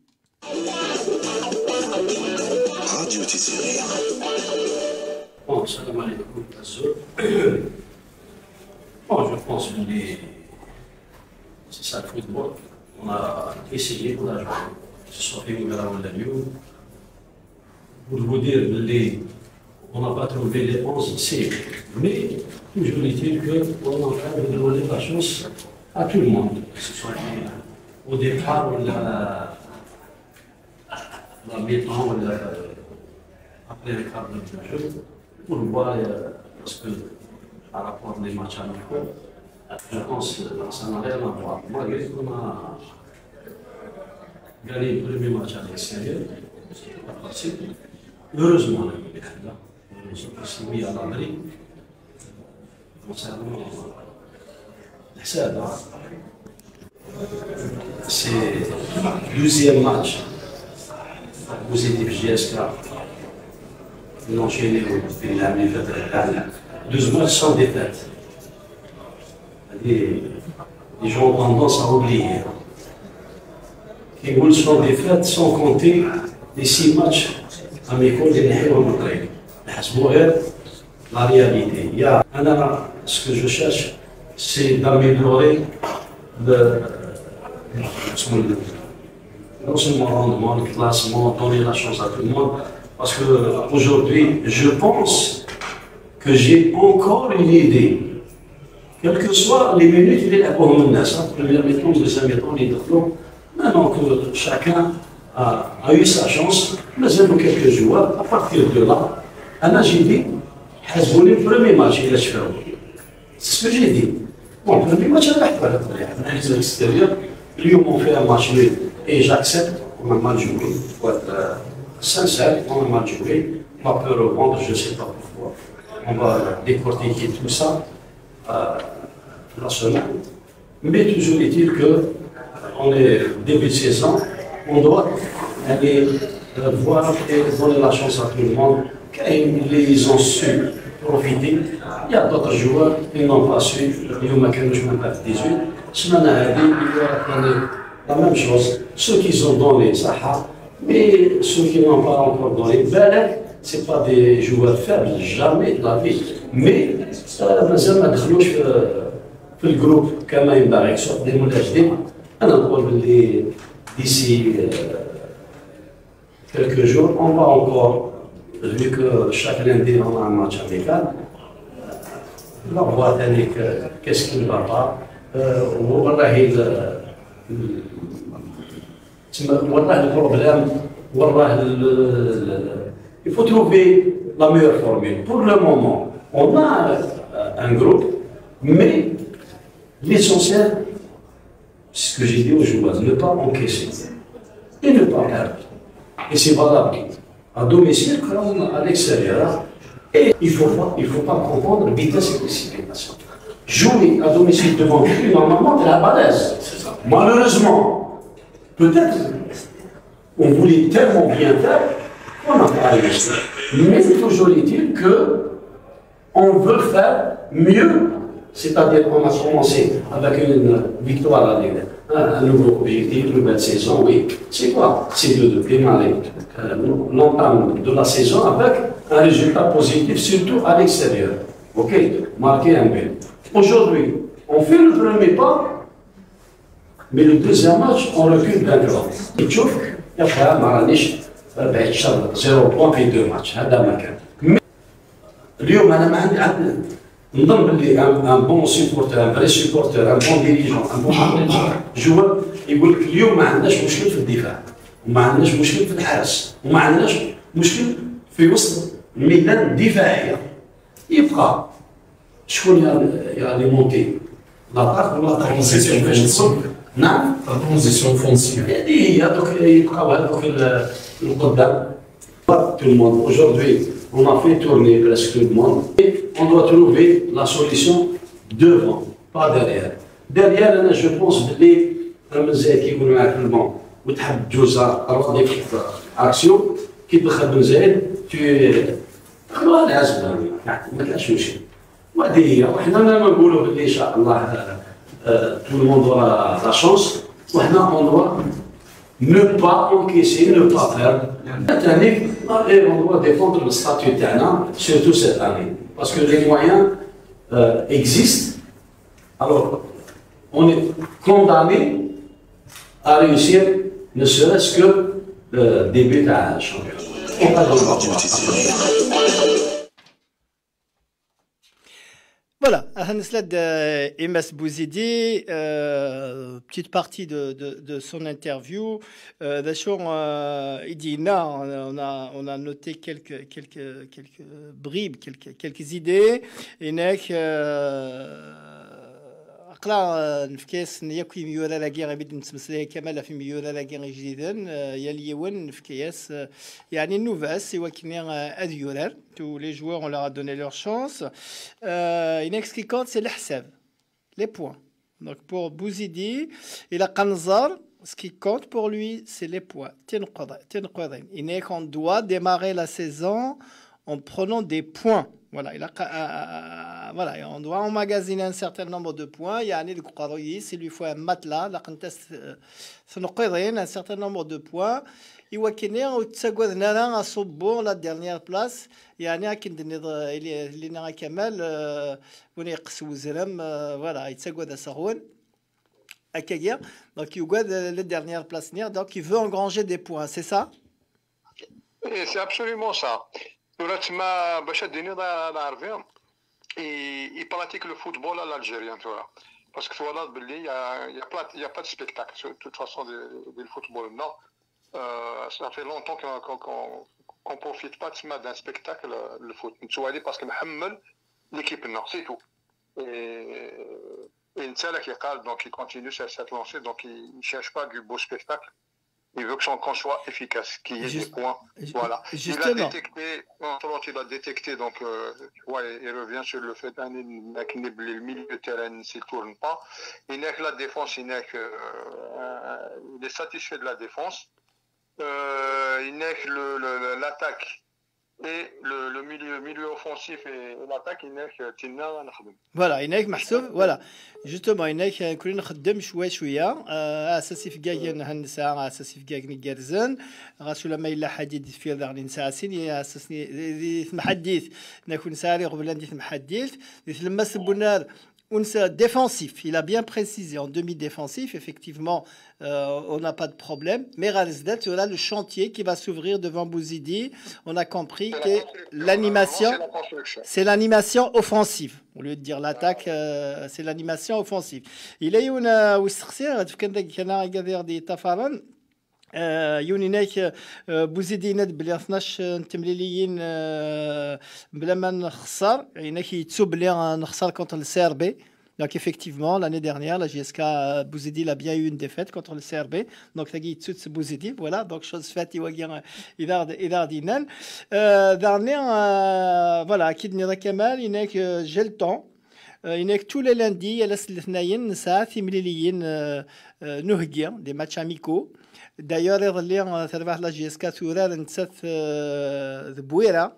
Bon, salam alaikum, azul. Bon, je pense que c'est ça le football. On a essayé, on a joué. Ce soir, on a joué. Pour vous dire, les, on n'a pas trouvé les onze cibles. Mais, toujours est-il qu'on est en train de donner la chance à tout le monde. Que ce soit au départ, ou la, la mi-temps, ou la, après le quart de jeu, pour voir, euh, parce que par rapport aux matchs amicaux, je pense que ça n'a rien à voir. Malgré qu'on a gagné le premier match à l'extérieur, c'est pas facile. Heureusement, on a gagné. Heureusement, parce que oui, à l'abri, concernant le Sada, c'est le douzième match positif J S K. On a enchaîné au douze matchs sans défaite. Les, les gens ont tendance à oublier. Ils roulent sans défaite, sans compter les six matchs amicaux des Nihil. La réalité. Il y a, ce que je cherche, c'est d'améliorer le, le, non seulement le rendement, le classement, donner la chance à tout le monde. Parce que aujourd'hui, je pense que j'ai encore une idée. Quelles que soient les minutes, il est à Bohemnas, hein, première mi-temps, deuxième mi-temps, les deux. Maintenant que chacun a, a eu sa chance, mais il y a quelques joueurs, à partir de là, أنا j'ai dit, حاسبوني le premier match, il est C'est ce que j'ai dit. Bon, le premier match, on a fait à l'extérieur. Ils ont fait un match nul. Et j'accepte, on a mal joué. Faut être euh, sincère, on a mal joué. On va pas revendre, je sais pas pourquoi. On va décortiquer tout ça euh, la semaine. Mais toujours est-il que on est début de saison, on doit aller euh, voir et donner la chance à tout le monde. Quand ils ont su profiter, il y a d'autres joueurs qui n'ont pas su. اليوم ما كانوش même pas dix-huit. السمانة هذه, il y aura la même chose. Ceux qui ont donné, ça, mais ceux qui n'ont pas encore donné, بالك, c'est pas des joueurs faibles, jamais de la vie. Mais euh, مازال ما دخلوش في في le groupe كما ينبغي, سواء des moules جديد. أنا نقول باللي d'ici euh, quelques jours, on va encore, vu que chaque lundi on a un match amical, on va voir ثاني qu'est-ce qui ne va pas. Euh, والله تسمى والله le problème, والله il faut trouver la meilleure formule. Pour le moment, on a euh, un groupe, mais l'essentiel, c'est ce que j'ai dit aux joueurs, ne pas encaisser et ne pas perdre. Et c'est valable à domicile comme à l'extérieur. Et il ne faut pas, il faut pas confondre vitesse et précipitation. Jouer à domicile devant lui, normalement, tu as la balèze. Malheureusement, peut-être on voulait tellement bien faire qu'on n'a pas réussi. Mais toujours est-il que on veut faire mieux. C'est-à-dire qu'on a commencé avec une victoire, un, un nouveau objectif, une nouvelle saison, oui. C'est quoi? C'est de, de démarrer euh, l'entame de la saison avec un résultat positif, surtout à l'extérieur. Ok, marquer un but. Aujourd'hui, on fait le premier pas, mais le deuxième match, on recule d'un cran. Et tu vois, il y a pas un أربعة عشر zéro point في deux matchs، هذا ما كان. اليوم انا ما عندي عندي نظن باللي un bon supporter, un vrai supporter, un bon dirigeant, un bon joueur يقول لك اليوم ما عندناش مشكل في الدفاع، وما عندناش مشكل في الحرس، وما عندناش مشكل في وسط الميدان الدفاعيه. يبقى شكون يا لي مونتي؟ لاطاك ولا لاطاك؟ نعم. La transition offensive. هذه هي، دوك يبقاو هذوك القدام. Tout le monde. Aujourd'hui, on a fait tourner presque tout le monde. Et on doit trouver la solution devant, pas derrière. Derrière, je pense que les Amazigh qui vont être le bon, وتحب جوزا رواضي في اكسيون كي تدخل بن زايد، tu خلوها العزب، ما كانش مشكل. وهذه هي، وحنا ما نقولوا باللي ان شاء الله tout le monde aura la chance. وحنا on doit ne pas encaisser, ne pas perdre. ثاني، et on doit défendre le statut تاعنا, surtout cette année, parce que les moyens existent. Alors, on est condamné à réussir ne serait-ce que le début d'un championnat. On va dans le Voilà, Ahansla de Emas Bouzidi, euh, petite partie de, de, de son interview. Euh, d'ailleurs, euh, il dit, non, on a, on a noté quelques, quelques, quelques bribes, quelques, quelques idées. Et nek, euh, aqla nefka-yasen yakk imyurar-agi i d-nettmeslay, Kamal, ɣef imyurar-agi ijdiden, yal yiwen nefka-yas yeɛni nnuba-s i wakken ad yurar. Tous les joueurs, on leur a donné leur chance. Euh, il y en a ce qui compte, c'est le hasab, les points. Donc pour Bouzidi, il a Kanzar, ce qui compte pour lui, c'est les points. On doit démarrer la saison en prenant des points. Voilà, il a, euh, voilà, on doit emmagasiner un certain nombre de points. Il y a un, il lui faut un matelas, un certain nombre de points. Iwakken ur ttaggaden ara aṣubbu, la dernière place. Yeɛni akken d-tenniḍ, euh, Lina Kamal, euh, win yeqqes wezrem, euh, voilà, yettagad aseɣwen. Akkagi, donc yugad, euh, la dernière place-nni, donc il veut engranger des points, c'est ça? Eh, c'est absolument ça. Tura tma bac ad d-tiniḍ a Lɛerbi, il pratique le football à l'algérienne tura. Parce que twalaḍ belli il y a, il y a pas, il y a pas de spectacle de toute façon, du football, non. Euh, ça fait longtemps qu'on qu qu profite pas de d'un spectacle, le foot. Nettwali parce que nḥemmel l'équipe-nneɣ, c'est tout. Et, et netta la qui parle, donc il continue sur cette lancée, donc il ne cherche pas du beau spectacle. Il veut que son camp soit efficace, qu'il y ait des points. Voilà. Il a détecté, Ancelotti, il a détecté, donc, euh, ouais, il revient sur le fait que le milieu de terrain ne tourne pas. Il n'est que la défense, il n'est que, euh, il est satisfait de la défense. Euh, il n'est que l'attaque et le, le milieu, milieu offensif et, et l'attaque, il n'est que Tina. Voilà, il n'est que Mahsouf, voilà. Justement, il n'est que كلنا نخدم شوي شوية. آه، اساس يفقاقن هنسا، اساس يفقاقن يقرزن. غاسو لما إلا حديد في ذا نسا سيني، اساس ني ثم حديث. نكون ساري قبل أن ثم حديث. ثم سبنار ونسا défensif. Il a bien précisé en demi-défensif, effectivement, euh, on n'a pas de problème. Mais غير زدت, voilà le chantier qui va s'ouvrir devant Bouzidi. On a compris que l'animation, c'est l'animation offensive. Au lieu de dire l'attaque, euh, c'est l'animation offensive. Il est une, euh, ويستخسر, كان ذاك كان غادي يطفرن. Euh, yiwen inek, euh, Bouzidi yenna-d belli tnac n temliliyin, euh, bla ma nxeṣṣer, inek yettu belli, euh, nxeṣṣer contre le C R B. Donc effectivement, l'année dernière, la J S K, euh, Bouzidi, il a bien eu une défaite contre le C R B. Donc tagi yettu Bouzidi, voilà, donc chose faite, i wagi, euh, i d aɣ-d-yennan. Euh, daɣen, euh, voilà, akken d-nniḍ a Kamal, inek, euh, j'ai le temps. Euh, inek tous les lundis, yal ass n letnayen, nesɛa timliliyin, euh, euh, n uheggi, des matchs amicaux. D'ailleurs, iḍelli, euh, terbaḥ la J S K turar nettat, euh, d Bwira.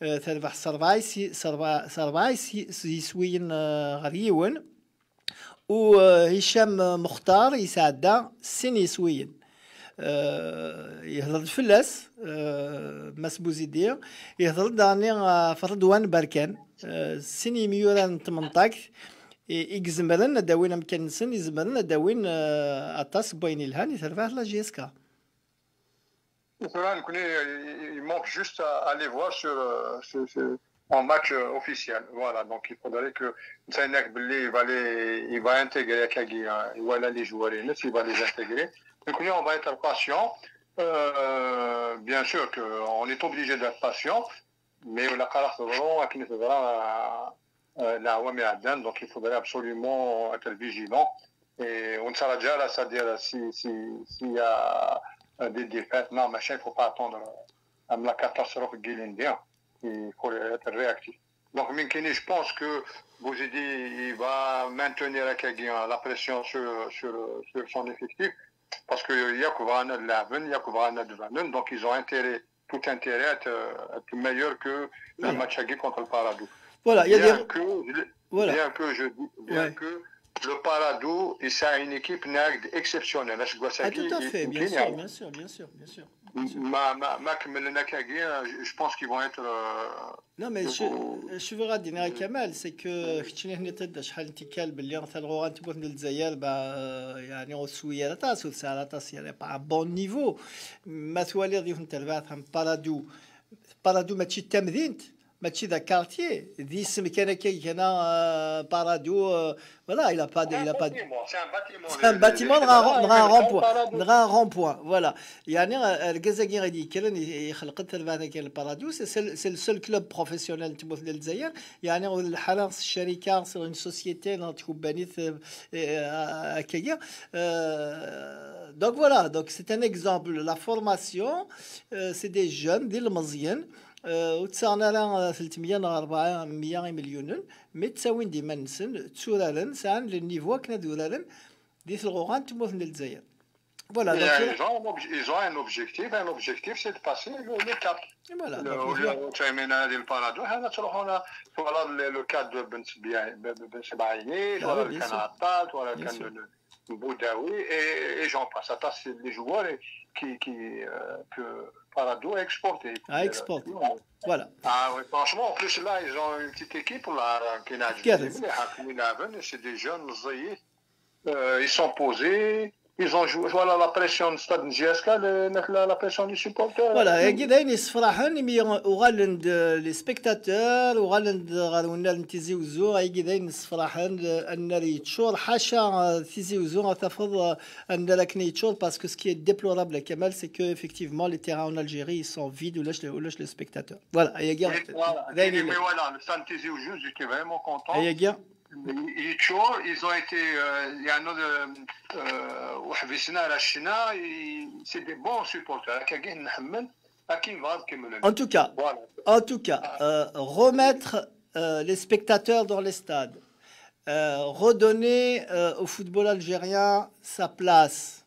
Euh, terbaḥ s rebɛa yis-, s rebɛa, s rebɛa yis-, yiswiyen, euh, ɣer yiwen. U, euh, Hicham Muxtar yesɛedda sin yiswiyen. Euh, yehder-d fell-as, euh, Mass Bouzidi, yehder-d daɣen, euh, ɣef Redwan Berkan, euh, sin yimyurar n tmenṭagt i, i izemren ad d-awin amkan-nsen, izemren ad d-awin, euh, aṭas n wayen yelhan i terbaɛt la J S K. Là, il manque juste à aller voir sur, euh, sur, sur- en match euh, officiel. Voilà, donc il faudrait que Zainak Belli, il va, aller, il va intégrer Kagi, hein, voilà les joueurs, il va les intégrer. Donc, on va être patient. Euh, bien sûr qu'on est obligé d'être patient, mais on a donc il faudrait absolument être vigilant. Et on ne s'arrête jamais à ça dire si, si, s'il y a euh, des défaites. Non, machin, il ne faut pas attendre euh, la catastrophe Guilindien. Il faut être réactif. Donc, Minkini, je pense que Bouzidi, il va maintenir la pression sur, sur, sur son effectif. Parce qu'il y a Kouvrana de Laven, il y a Kouvrana de Vanen. Donc, ils ont intérêt, tout intérêt à être, euh, être meilleur que le match contre le Paradou. Voilà, il y a bien des... que, Voilà. Bien que je dis, bien Ouais. que le Paradou, il a une équipe nag exceptionnelle. Là, je vois ça Ah, qui- tout à fait, qui- bien qui- sûr, bien sûr, bien sûr, bien sûr. ما ما ما كملنا كاكي، je je pense qu'ils vont être euh, Non, mais je, Oh. je veux dire, Kamal, c'est que كنت هنا تدا شحال انت كال باللي مثلا غوغا تبوث الجزائر با يعني او سويا لا تاس وسا لا تاس يعني با بون نيفو. ما توالي ديف انت البعث هم بارادو، بارادو ماشي تمدينت، ماشي ذا كارتيي دي اسم كان كي هنا بارادو. Voilà, il a pas de, il a pas de... C'est un bâtiment, c'est un bâtiment. C'est un bâtiment, نغا نغا rond-point, نغا rond-point, voilà. يعني الجزائر غادي يكرن يخلق التلفازه كاين البارادو. C'est le seul club professionnel تموت للجزائر. يعني الحاله الشركه سو اون سوسيتي تكون بانيت هكايا. Donc voilà, donc c'est un exemple. La formation, c'est des jeunes, دي المزيان. وتسعنا راه ثلاثمية نغ أربعمية مليون، مي تساوين ديما نسن تسورارن سعان للنيفو كنا دورارن دي الغوغان تموت للجزائر. Voilà, donc ils ont, un obje- ils ont un objectif, un objectif, c'est de passer le, le cap. Voilà, Le- donc, au on lieu voit- de terminer à l'île Paradou, on a, on a le cadre de Ben Sebaini, Ah voilà oui, le bien sûr. Canal Tal, voilà le Bien Canal sûr. de Boudaoui et, et j'en passe. Ça, c'est les joueurs qui, qui, euh, que Paradou a exporté. A exporté. Voilà. Ah ouais, franchement, en plus là, ils ont une petite équipe là, qui n'a Qui a fait c'est des jeunes, ils sont posés, ils ont joué, voilà la pression de Stade J S K, le- la, la pression des supporters. Voilà, ياكي داين يسفرحن مي وغالند les spectateurs وغالند غالونا تيزي وزو ياكي داين يسفرحن أن يتشور حاشا تيزي وزو تفض أن لكن يتشور parce que ce qui est déplorable Kamal, c'est que effectivement les terrains en Algérie ils sont vides ولاش ولاش les spectateurs. Voilà, ياكي Voilà. داين Mais voilà, le Stade Tizi Ouzou, j'étais vraiment content. ياكي Ils, ils ont été, euh, il y a un autre, euh, euh, وحبسنا على الشنا, ils- c'est des bons supporters. كاين نحمل, كاين فار كيما En tout cas, Voilà. En tout cas, euh, remettre euh, les spectateurs dans les stades, euh, redonner euh, au football algérien sa place.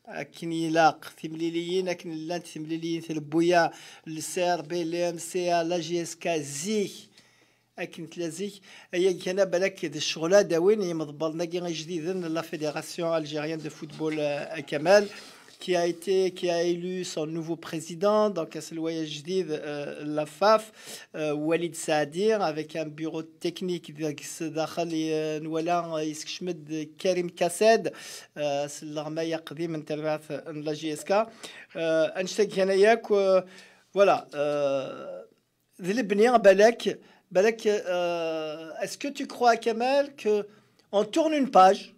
أكن يلاق تمليليين أكن لانت تمليليين تلبويا لسير بي لام سي لا جي اس كا زيك أكن تلازيك. أيا كان بالك الشغلة داوين يمضبر ناقي جديدا la Fédération Algérienne de Football, euh, Kamal, qui a été, qui a élu son nouveau président, donc c'est le voyage جديد, euh, la FAF, euh, Walid Saadi, avec un bureau technique داخل, euh, نوالا, euh, يسكشمد كريم كاساد, euh, c'est l'armée قديم من تبعت la J S K. Euh, أنشتاق هنا ياك, euh, voilà, euh, ذي البنية بالك, بالك, euh, est-ce que tu crois, Kamal, que on tourne une page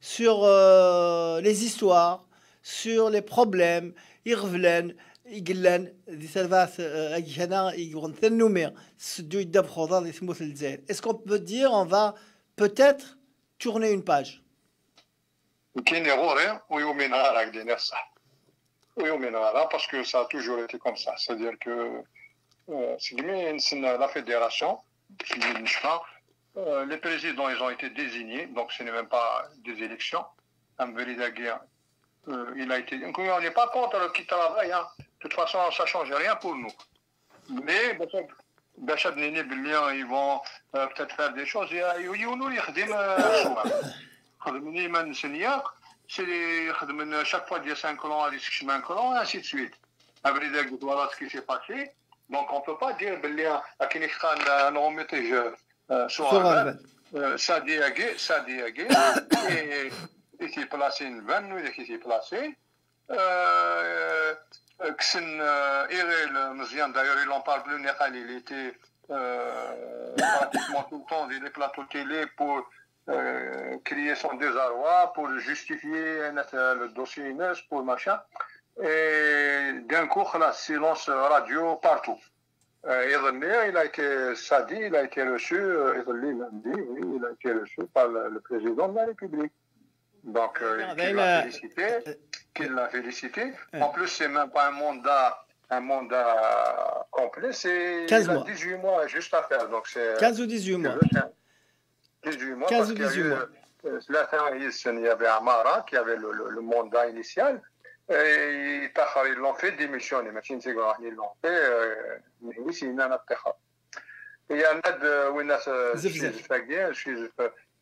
sur euh, les histoires, sur les problèmes, يغفلان, يقلان, دي سلفات, euh, أجهنا, يقولون ثنومي, سدو يدب خضار, دي ثموث الجزائر. Est-ce qu'on peut dire on va peut-être tourner une page ? كاين غوري ويومين غير هكذا الصح. ويومين غير, parce que ça a toujours été comme ça. C'est-à-dire que euh, c'est que la fédération, euh, les présidents, ils ont été désignés, donc ce n'est même pas des élections. Un vrai guerre, euh, il a été. Donc, on n'est pas contre qui travaille, hein. De toute façon, ça ne change rien pour nous. Mais bon, باش هاد نيني بلي ils vont euh, peut-être faire des choses, il y a يونو يخدم الصور. خدمني ما نسنياك, c'est يخدم chaque fois ديال cinq ans, ديال six ans, ainsi de suite. Après, voilà ce qui s'est passé. Donc, on peut pas dire بلي كاين كان نغميتيج sur un, ça دياكي, ça دياكي, et c'est placé une vanne, oui, c'est placé. Euh, kksen, euh, iɣil Meẓyan, d'ailleurs, il en parle plus, niqal, il était, euh, pratiquement tout le temps dans les plateaux télé pour, euh, crier son désarroi, pour justifier, euh, le dossier Inès, pour machin. Et d'un coup, خلاص, silence radio partout. Euh, iḍelli, il a été, samedi, il a été reçu, euh, iḍelli, lundi, oui, il a été reçu par le, le président de la République. Donc, euh, qui l'a félicité, qui l'a félicité. En plus, c'est même pas un mandat, un mandat complet, c'est, il a dix-huit mois juste à faire. Donc, c'est, quinze ou dix-huit mois. Dix-huit mois, parce qu'il y a eu, euh, ثلاثة يسن, il y avait Amara qui avait le, le, le mandat initial, et ils l'ont fait démissionner, mais ils l'ont fait, euh, mais ici, il y en a Il y a un aide, euh, وين, euh, Zef, zef. Chizef,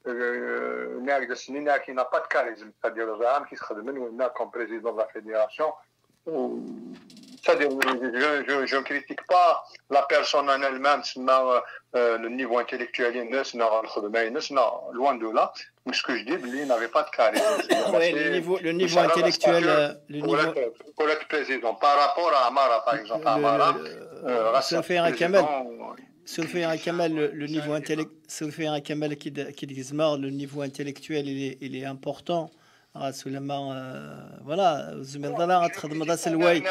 euh, ناك دسني, ناك, il n'a pas de charisme, c'est-à-dire, زعما كي تخدم وين, comme président de la fédération, c'est-à-dire, je, je, je ne critique pas la personne en elle-même, c'est, euh, euh, le niveau intellectuel, non, non, loin de là. Mais ce que je dis, lui, il n'avait pas de charisme. Oui, le niveau, le niveau intellectuel, euh, le niveau, pour être président, par rapport à Amara, par exemple, Amara, euh, سولفي كمال. سولفي كمال, le, le niveau intellectuel, سولفي كمال كي د-, كي ديزمار, le niveau intellectuel, il est, il est important. Voilà, زمير ضرا تخدم ذا سلوي.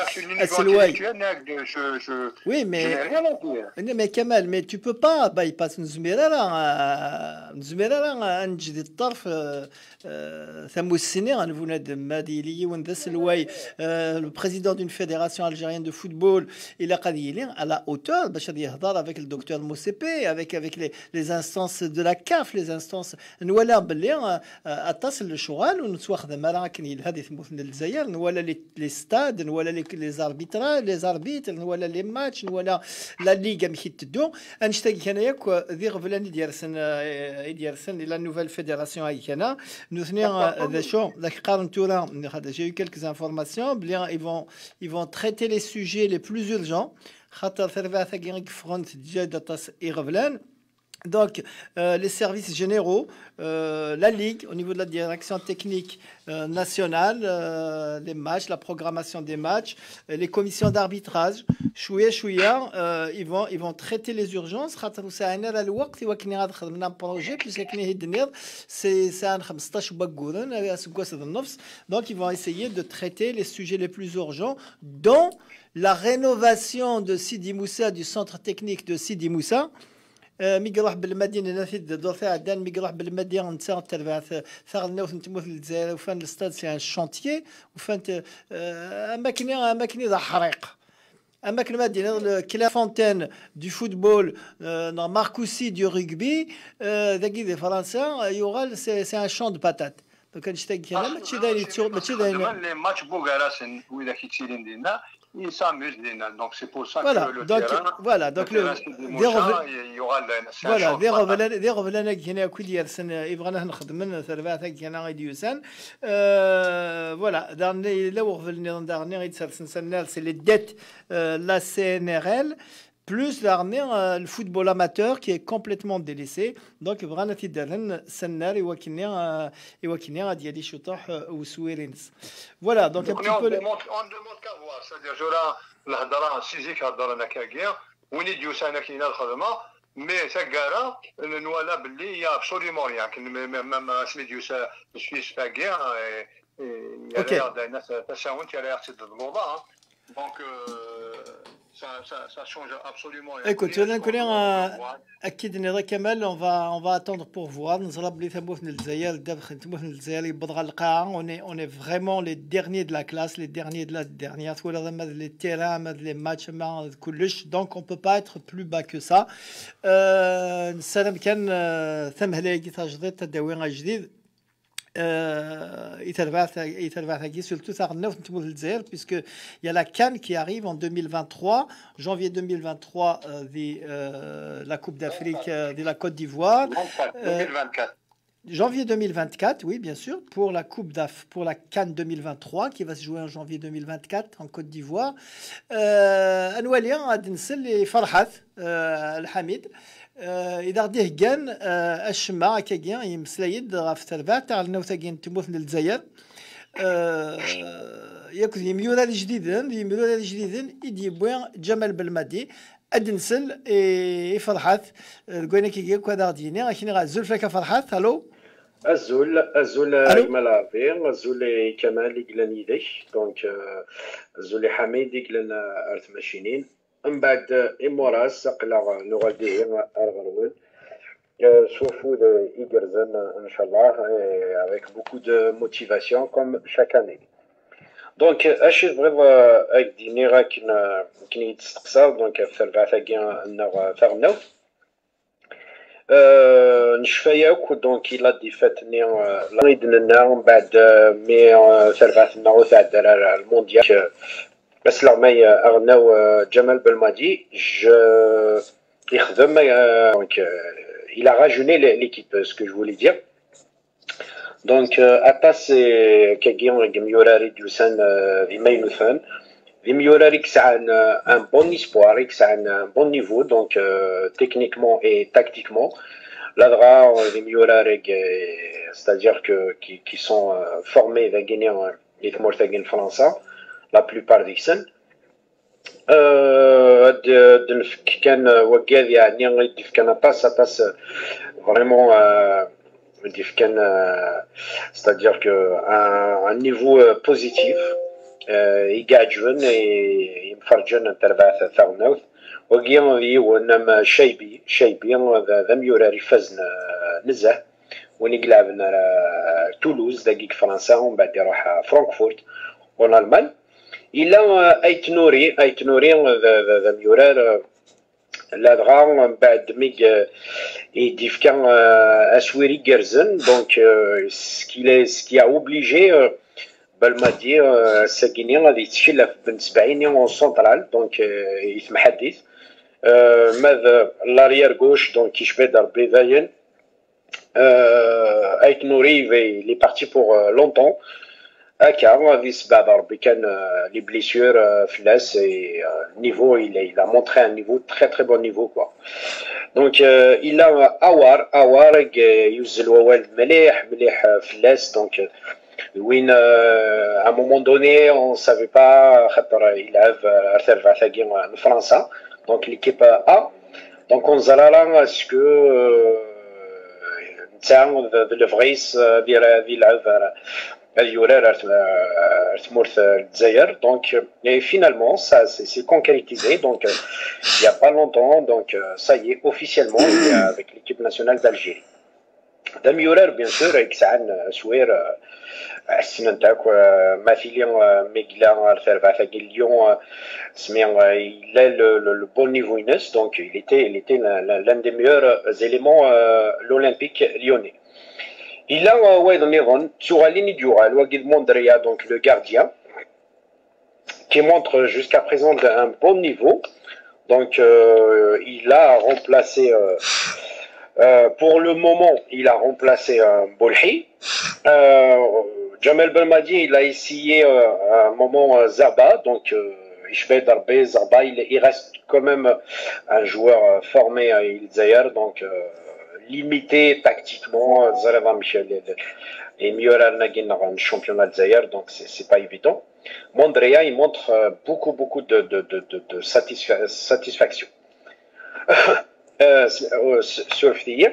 Oui, mais, mais Kamal, mais tu peux pas bypass, نزمير راه, نزمير راه نجد الطرف, euh, euh, ثموسني غنبونادم ما ديلي وين ذا سلوي, euh, le président d'une fédération algérienne de football, il a قد يلي à la hauteur باش غادي يهضر avec le docteur Motsepe, avec, avec les, les instances de la CAF, les instances نوالا باللي, آه، آه، اطاس للشغل ونتواخذ مره كاين يلها دي ثموث الجزائر, نوالا لي, لي ستاد, نوالا لي, لي زاربيترا, لي زاربيتر, نوالا لي ماتش, نوالا لا ليغا مكي تدو. انشتاق كان ياك ذي غفلان يديرسن, آه، يديرسن la nouvelle fédération هاي كان نوثني, آه، ذا شو ذاك قارن تورا. هذا, j'ai eu quelques informations بلي ils vont, ils vont traiter les sujets les plus urgents, خاطر ثربعة ثاكي غيك فغنت جاد اطاس يغفلان. Donc, euh, les services généraux, euh, la Ligue, au niveau de la direction technique, euh, nationale, euh, les matchs, la programmation des matchs, euh, les commissions d'arbitrage, شوية شوية, euh, ils vont, ils vont traiter les urgences. خاطر وسعنا على الوقت, إوا كنا غادي خدمنا projet, puisque كنا هي الدنيا, c'est, c'est un خمسطاش بقورن, euh, سكواس النفس. Donc, ils vont essayer de traiter les sujets les plus urgents, dont la rénovation de Sidi Moussa, du centre technique de Sidi Moussa. آه، مي يروح بالمدينة، أنا في الدور تاع عدن، مي يروح بالمدينة نتا تربع ث-، ثغلنا وثنتموت للجزائر، وفان الاستاد سي ان شانتيي، وفان ت-، آه، أماكن، أماكن ذا حريق. أماكن مدينة، كلافونتين دو فوتبول, آه، نو ماركوسي دو ريغبي, آه، ذاكي دي فرنسا, آه، يوغال سي، سي ان شون دو باتات. دونك هاد الشتا كاين ماشي داير يتسوق، ماشي داير. Les matchs بوغاراسن وإذا كيتسيرين دينا, ils s'amusent دينا. Donc c'est pour ça que le terrain, voilà, donc le, des reven-, voilà, des reven-, des reven-, هنا كل يرسن يبغى نحن نخدم من ثلاثة كنا غيديوسان. Euh, voilà, دارني لو غفلني دارني غيتسرسن سنال, c'est les dettes, euh, la C N R L. Plus دارني, euh, le football amateur qui est complètement délaissé. Donc, بغانا تيدرن سنار يوكني, euh, يوكني غادي يلي شطوح, euh, وسويرينس. Voilà, donc un petit peu. On demande, on demande qu'à voir, c'est-à-dire, je la, الهضره سيزيك هضرنا كاكيا, وين يديو سانا كاينه الخدمه, mais تاكارا نوالا باللي il y a absolument rien, même, même, même سميديو سا سويس كاكيا, et, et, OK. تساونت يا رياض سيد الوضع. Donc, euh, ça, ça, ça change absolument. Écoute, أكيد نظرة كمال, on va, on va attendre pour voir. نزرب لي ثموث الجزائر, دابخ ثموث الجزائر يبضغ القاعة. On est, on est vraiment les derniers de la classe, les derniers de la dernière. تقول هذا ماذ les terrains, ماذ les matchs, ماذ كلش. Donc, on peut pas être plus bas que ça. Euh, نسلم كان, euh, ثم هلاقي تجديد, تداوي جديد. Euh, i terbaɛt-, i terbaɛt-agi, surtout taɣelnawt n tmurt n Lezzayer, puisque il y a la CAN qui arrive en deux mille vingt-trois, janvier deux mille vingt-trois, euh, the, euh, la Coupe d'Afrique, euh, de la Côte d'Ivoire. Vingt-quatre, euh, deux mille vingt-quatre. Janvier deux mille vingt-quatre, oui, bien sûr, pour la Coupe d'Af-, pour la CAN deux mille vingt-trois, qui va se jouer en janvier deux mille vingt-quatre en Côte d'Ivoire. Euh, Anouali, Adensel et Farhat, euh, Al-Hamid. Euh, إذا غدي هكان, euh, الشماعة كاكيا يمسلايد غاف تربع تاع النوتاكين تموت للجزائر. Euh, Yakk d yimyura d ijdiden, d yimyura d ijdiden i d-yewwi Ǧamal Belmadi. Ad nsel i, i Ferḥat, eh, deg wayen akka akk ad aɣ-d-yini. Akni azul fell-ak a Ferḥat, allô? Azul, azul a Allô? Gma Laɛbi, azul i Kamal i yellan yid-k, donc, euh, azul i Ḥamid i yellan, euh, ar tmacinin. Mbeɛd, euh, imuras, aql-aɣ nuɣal dihi ar ɣer-wen. Euh, s wafud, euh, igerrzen, euh, inchallah, et avec beaucoup de motivation, comme chaque année. Donc, euh, acu tebɣiḍ, euh, ad k-d-iniɣ akken, euh, akken i yi-d-testeqsaḍ, donc, ɣef terbaɛt-agi, euh, nneɣ, euh, taɣelnawt? Euh, necfa yakk, donc, ila d-ifat-nni, euh, la i d-nenna, mbeɛd, euh, mi, euh, terbaɛt-nneɣ ur tɛedda ara ar lmundyal, euh, asleɣmay, euh, aɣelnaw, euh, Ǧamal Belmadi, je, ixdem, euh, donc, euh, il a rajeuni l'é-, l'équipe, ce que je voulais dire. Donc, euh, aṭas, euh, kagi, n yimyurar i d-yusan, euh, d imaynuten. D imyurar i yesɛan, euh, un bon espoir, i yesɛan un bon niveau, donc, euh, techniquement et tactiquement. Ladɣa, euh, d imyurar, euh, c'est-à-dire que, qui, qui sont, euh, formés dagini, euh, di tmurt-agi n Fransa, la plupart deg-sen. Euh, ad, ad nefk kan, euh, wagad, yeɛni, i d-ifkan aṭas, aṭas, euh, vraiment, euh, i d-ifkan, euh, c'est-à-dire que un, un niveau, euh, positif, euh, i iɛeǧben, i, i yemferrǧen n terbaɛt taɣelnawt. Wagi d yiwen am Caybi, Caybi d, d amyurar ifazen, euh, nezzeh, win i ilɛben ar, euh, Toulouse, dagi deg Fransa, umbeɛd iruḥ, euh, Frankfurt, en Allemagne. Ila, euh, Ait Nouri, Ait Nouri, euh, d, d, d amyurar, euh, ladɣa, euh, mbeɛd mi, euh, i d-ifka, euh, aswir igerrzen, donc, euh, ce qui l'a, ce qui a obligé, euh, Belmadi, euh, ass-agini ad yettkel ɣef Ben Sebɛini en central, donc, euh, i temḥaddit. Euh, ma d l'arrière gauche, donc, icba-d Rebbi dayen. Euh, Ait Nouri, il est parti pour, euh, longtemps. Akka, di sebɛa d Rebbi kan, euh, les blessures, euh, fell-as, et, euh, niveau, il a, il a montré un niveau, très, très bon niveau, quoi. Donc, euh, ila, euh, Aouar, Aouar, euh, yuzzel wawal mliḥ, mliḥ, euh, fell-as. Donc, euh, win, euh, à un moment donné, on savait pas, xaṭer, euh, il a, euh, ar terbaɛt-agi, euh, n Fransa. Donc, l'équipe, euh, A. Donc, ur neẓri ara est-ce que, euh, netta d, d lebɣi-s, euh, ad ira-, ad yelɛeb, euh, ad yurar ar t-, ar tmurt, euh, n Lezzayer. Donc, euh, et finalement, ça s'est, s'est concrétisé. Donc, euh, il y a pas longtemps, donc, euh, ça y est, officiellement, il est avec l'équipe nationale d'Algérie. D amyurar, bien sûr, i yesɛan, euh, aswir, euh, ssnen-t akk, euh, ma tili, euh, mi yella ar terbaɛt-agi n Lyon, euh, smi, euh, il a le, le, le bon niveau-ines, donc il était, il était l'un, l'un, l'un des meilleurs, euh, éléments, euh, l'Olympique lyonnais. Ila, euh, wayeḍ nniḍen, d tuɣalin i d-yuɣal, wagi d Mondria, donc le gardien, qui montre jusqu'à présent un bon niveau. Donc, euh, il a remplacé, euh, euh, pour le moment, il a remplacé, euh, Boulhi. Euh, Jamel Belmadi, il a essayé, euh, à un moment, euh, Zaba. Donc, euh, Ishbel Darbe, Zaba, il, il reste quand même un joueur, euh, formé à Lezzayer. Donc, euh, limité tactiquement, euh, ẓriɣ amek les, les, les meilleurs arnagin en championnat Lezzayer. Donc, c'est, c'est pas évident. Mondria, il montre, euh, beaucoup, beaucoup de, de, de, de, de satisfa-, satisfaction. Euh, s-, euh, s-, surfet-iyi.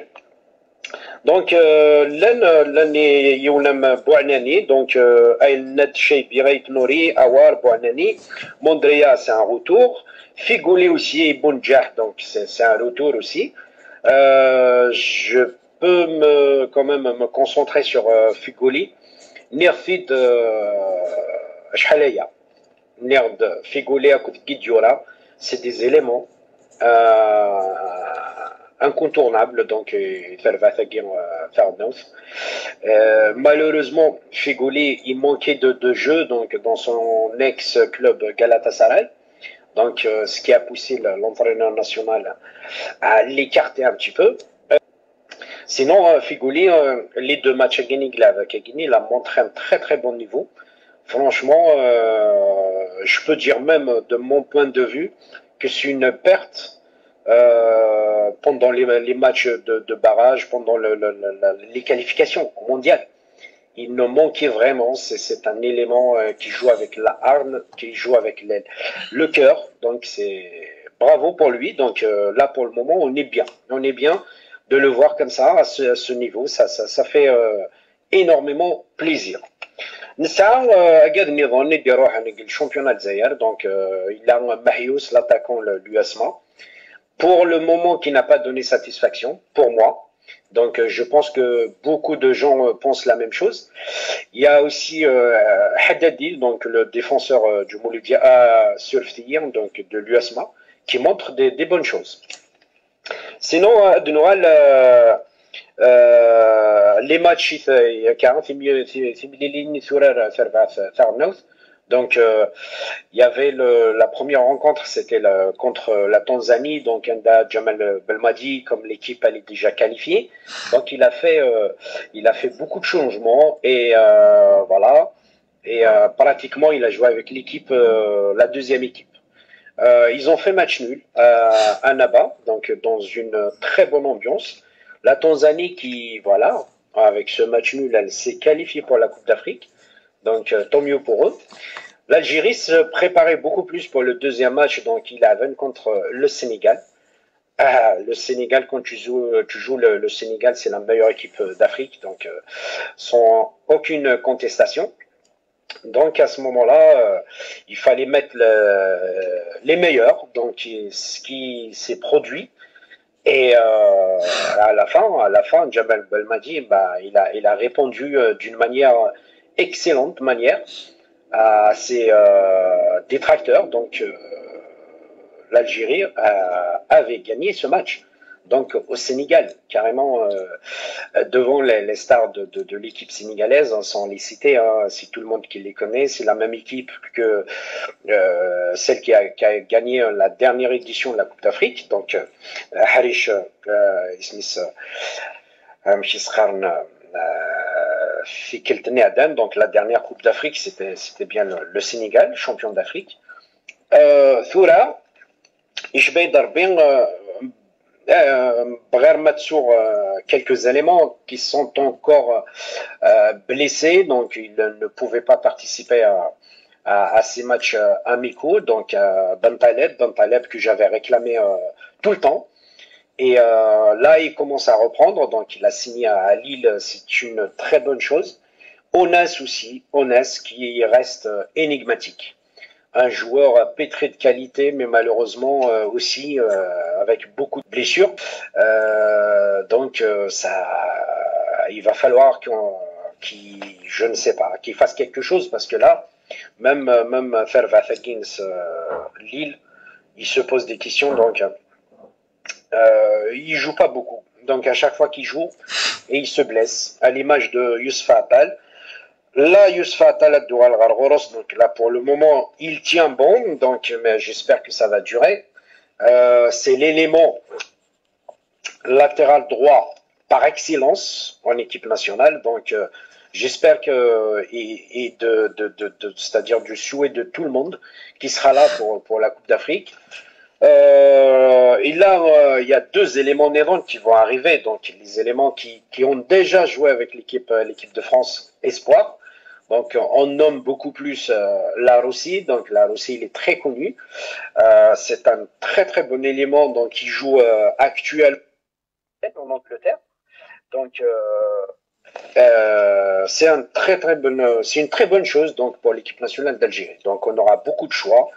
Donc, euh, llan, euh, llan yiwen am Bouanani, donc, euh, Aïn Nad Cheibi, Ait Nouri, Awar, Bouanani. Mondria, c'est un retour. Figouli aussi, Bounjah, donc c'est, c'est un retour aussi. Euh, je peux me, quand même me concentrer sur, euh, Figouli. Nniɣ-t-id, euh, acḥal aya. Nniɣ-d Figouli akked Guedioura, c'est des éléments, euh, incontournables, donc, euh, terbaɛt-agi, euh, taɣelnawt. Euh, malheureusement, Figouli, il manquait de, de jeu, donc, dans son ex-club Galatasaray. Donc, euh, ce qui a poussé le, l'entraîneur national à l'écarter un petit peu. Sinon, euh, Figouli, euh, les deux matchs à Guinée, il a montré un très, très bon niveau. Franchement, euh, je peux dire même, de mon point de vue, que c'est une perte, euh, pendant les, les matchs de, de barrage, pendant le, le, le, la, les qualifications au mondial. il nous manquait vraiment. C'est un élément euh, qui joue avec la hargne, qui joue avec le, le cœur. Donc c'est bravo pour lui. Donc euh, là, pour le moment, on est bien. On est bien de le voir comme ça, à ce, à ce niveau. Ça, ça, ça fait euh, énormément plaisir. نسعى قاعد نظن نديروها le championnat دزاير. Donc euh, il a Mahius, l'attaquant l'U S M A, pour le moment qui n'a pas donné satisfaction pour moi. Donc euh, je pense que beaucoup de gens euh, pensent la même chose. Il y a aussi euh, Haddadil, donc le défenseur euh, du Mouloudia, euh, Surftiyen, donc de l'U S M A, qui montre des, des bonnes choses. Sinon, euh, de Noël, euh, euh, les matchs, c'est il y a quarante, c'est mieux, c'est c'est mieux les lignes sur la, sur la, sur la note. Donc, euh, il y avait le, la première rencontre, c'était la- contre la Tanzanie. Donc, عند Djamel Belmadi, comme l'équipe elle est déjà qualifiée. Donc, il a fait, euh, il a fait beaucoup de changements et euh, voilà. Et euh, pratiquement, il a joué avec l'équipe, euh, la deuxième équipe. Euh, ils ont fait match nul euh, à Naba, donc dans une très bonne ambiance. La Tanzanie qui, voilà, avec ce match nul, elle s'est qualifiée pour la Coupe d'Afrique. Donc, euh, tant mieux pour eux. L'Algérie se préparait beaucoup plus pour le deuxième match, donc il a contre le Sénégal. Ah, le Sénégal, quand tu joues, tu joues le, le Sénégal, c'est la meilleure équipe d'Afrique, donc euh, sans aucune contestation. Donc à ce moment-là, euh, il fallait mettre le- les meilleurs, donc ce qui s'est produit. Et euh, à la fin, à la fin, Djamel Belmadi, bah, il a, il a répondu euh, d'une manière excellente manière à ses euh, détracteurs. Donc euh, l'Algérie euh, avait gagné ce match. Donc au Sénégal, carrément euh, devant les, les stars de, de- de l'équipe sénégalaise, hein, sans les citer, hein, c'est tout le monde qui les connaît, c'est la même équipe que euh, celle qui a, qui a gagné la dernière édition de la Coupe d'Afrique. Donc euh, Harish, euh, Ismis, euh, ماشي صغارنا في كلتني عدن. Donc la dernière Coupe d'Afrique, c'était c'était bien le, le Sénégal, champion d'Afrique. Euh, ثورة يشبه ضربين بغير ما تسوغ quelques éléments qui sont encore euh, blessés, donc ils ne pouvaient pas participer à, à, à ces matchs euh, amicaux. Donc euh, Ben Taleb, Ben Taleb que j'avais réclamé euh, tout le temps. Et euh, là, il commence à reprendre, donc il a signé à Lille, c'est une très bonne chose. Onas aussi, Onas qui reste euh, énigmatique. Un joueur pétri de qualité, mais malheureusement euh, aussi euh, avec beaucoup de blessures. Euh, donc euh, ça, il va falloir qu'on, qu'il, je ne sais pas, qu'il fasse quelque chose parce que là, même même Ferva Higgins, euh, Lille, il se pose des questions. Donc euh, il joue pas beaucoup. Donc à chaque fois qu'il joue, et il se blesse. À l'image de Youssouf Attal. Là, Youssouf Attal a donc là pour le moment, il tient bon, donc mais j'espère que ça va durer. Euh, c'est l'élément latéral droit par excellence en équipe nationale, donc euh, j'espère que et, et de, de, de, de c'est-à-dire du souhait de tout le monde qui sera là pour, pour la Coupe d'Afrique. Euh, et là, euh, il y a deux éléments néerons qui vont arriver, donc les éléments qui, qui ont déjà joué avec l'équipe euh, l'équipe de France Espoir. Donc on nomme beaucoup plus euh, la Russie. Donc la Russie, il est très connu. Euh, c'est un très très bon élément donc qui joue euh, actuel en Angleterre. Donc euh, euh, c'est un très très bonne, c'est une très bonne chose donc pour l'équipe nationale d'Algérie. Donc on aura beaucoup de choix,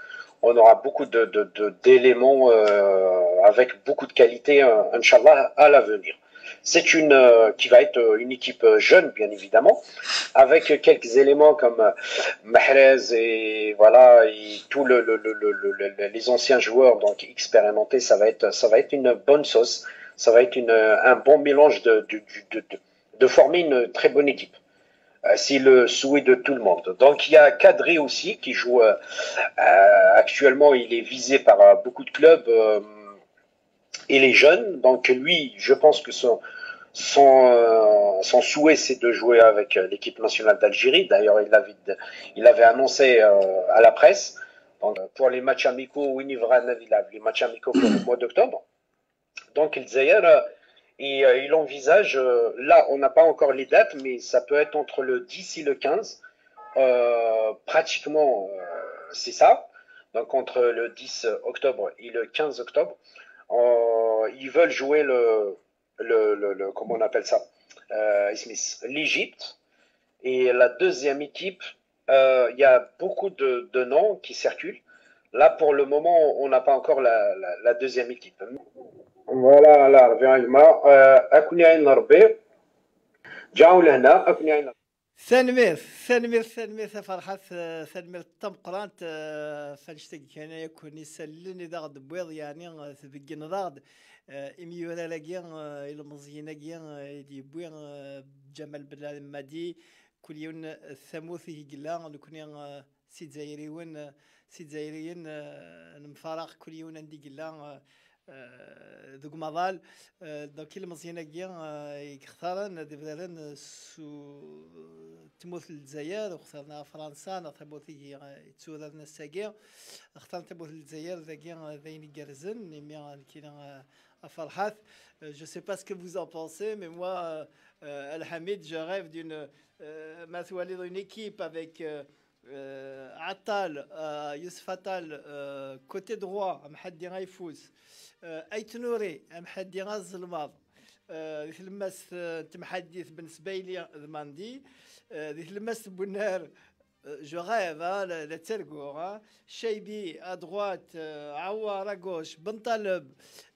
on aura beaucoup de, de, de- d'éléments euh, avec beaucoup de qualité, euh, Inch'Allah, à l'avenir. C'est une euh, qui va être euh, une équipe euh, jeune, bien évidemment, avec quelques éléments comme euh, Mahrez et voilà et tout le, le- le- le- le- le- les anciens joueurs donc expérimentés. Ça va être ça va être une bonne sauce, ça va être une, un bon mélange de, de, de, de- de- de former une très bonne équipe. Euh, C'est le souhait de tout le monde. Donc il y a Kadri aussi qui joue euh, euh, actuellement, il est visé par euh, beaucoup de clubs. Euh, il est jeune, donc lui, je pense que son, son, euh, son souhait, c'est de jouer avec euh, l'équipe nationale d'Algérie. D'ailleurs, il l'avait il l'avait annoncé euh, à la presse. Donc, euh, pour les matchs amicaux, وين يبغى النادي يلعب les matchs amicaux pour le mois d'octobre. Donc, Dzaïr, euh, Et euh, il envisage, euh, là, on n'a pas encore les dates, mais ça peut être entre le dix et le quinze. Euh, pratiquement, euh, c'est ça. Donc entre le dix octobre et le quinze octobre, euh, ils veulent jouer le, le, le, le- comment on appelle ça, euh, l'Égypte. Et la deuxième équipe, euh, il y a beaucoup de, de noms qui circulent. Là, pour le moment, on n'a pas encore la, la, la deuxième équipe. Voilà, la, euh, أكون يعين ربي. جاو لهنا، أكون يعين. Tanemmirt, tanemmirt, tanemmirt a Ferḥat, eh, tanemmirt tameqqrant, eh, f annect-agi kan akk n isallen i d aɣ-d-tewwiḍ, yeɛni, eh, tbeggeneḍ-aɣ-d, eh, imyurar-agi, eh, ilmeẓyen-agi, eh, i d-yewwi, eh, Ǧamal Belmadi, kul yiwen, eh, d tamurt i yella, nekkni, eh, s Izzayriwen, eh, s Izzayriyen, eh, nemfaraq kul yiwen anda i yella, eh, eh, deg umaḍal. Eh, donc ilmeẓyen-agi, eh, i yextaren ad ibraren s u- tmurt n Lezzayer, ur xtaren ara Fransa neɣ tamurt i, eh, yetturaren ass-agi. Xtaren tamurt n Lezzayer, dagi, eh, d ayen igerrzen, imi, eh, nekkini, eh, a Ferḥat, eh, je sais pas ce que vous en pensez, mais moi, eh, eh, Alḥamid, je rêve d'une, eh, ma twaliḍ, une équipe avec, eh, eh, Atal, eh, Yousef Atal, eh, côté droit, Amḥaddi Ayfus, eh, Ayt Nouri, Amḥaddi Azelmaḍ, eh, di tlemmast, eh, n temḥaddit Ben Sbaili d Mandi, eh, di tlemmast n Bunnar, eh, je rêve, hein, la, la ttarguɣ, hein. Chaibi à droite, eh, Aouar à gauche, Bentaleb,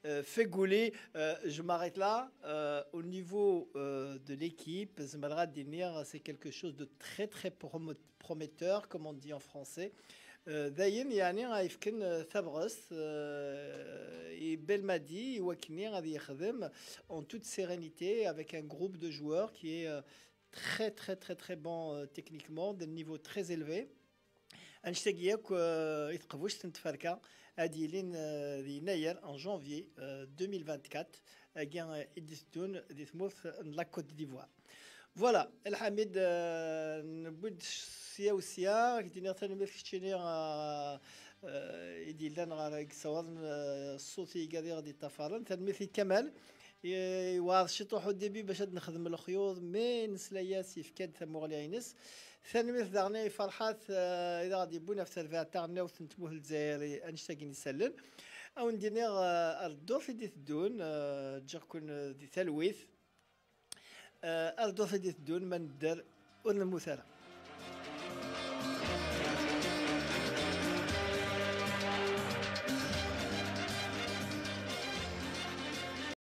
eh, Feghouli, eh, je m'arrête là. Eh, au niveau, eh, de l'équipe, zemreɣ ad d-iniɣ, c'est quelque chose de très, très promo- prometteur, comme on dit en français. Eh, d ayen, yeɛni, ay yefken, eh, tabɣest, eh, i Belmadi i wakken ad yexdem en toute sérénité avec un groupe de joueurs qui est, eh, très, très, très, très bon, eh, techniquement, d'un niveau très élevé. Annect-agi akk, eh, i teqbuct n tferka ad d-yilin, eh, di Yennayer, en janvier, eh, deux mille vingt-quatre, agi, eh, i d-iteddun di tmurt n la Côte d'Ivoire. Voilà, Alḥamid, eh, newwi-d sya u sya, ad k-d-iniɣ tanemmirt keččini, eh, eh, i d-yellan ɣer i yessawaḍen, eh, ṣṣut i yigad i ɣ-d-yeṭṭafaren. Tanemmirt i Kamal. I- Yewɛer ciṭuḥ au début bac ad nexdem lexyuḍ, mais nesla-yas, yefka-d tamuɣli-ines. Tanemmirt daɣen i Ferḥat, eh, i d aɣ-d-yewwin ɣef terbaɛt taɣelnawt n tmurt n Lezzayer i annect-agi n isallen. Ad wen-d-iniɣ, eh, ar ddurt i d-iteddun, eh, ǧǧiɣ-ken, eh, di talwit. Eh, ar ddurt i d-iteddun, ma nedder ur nemmut ara.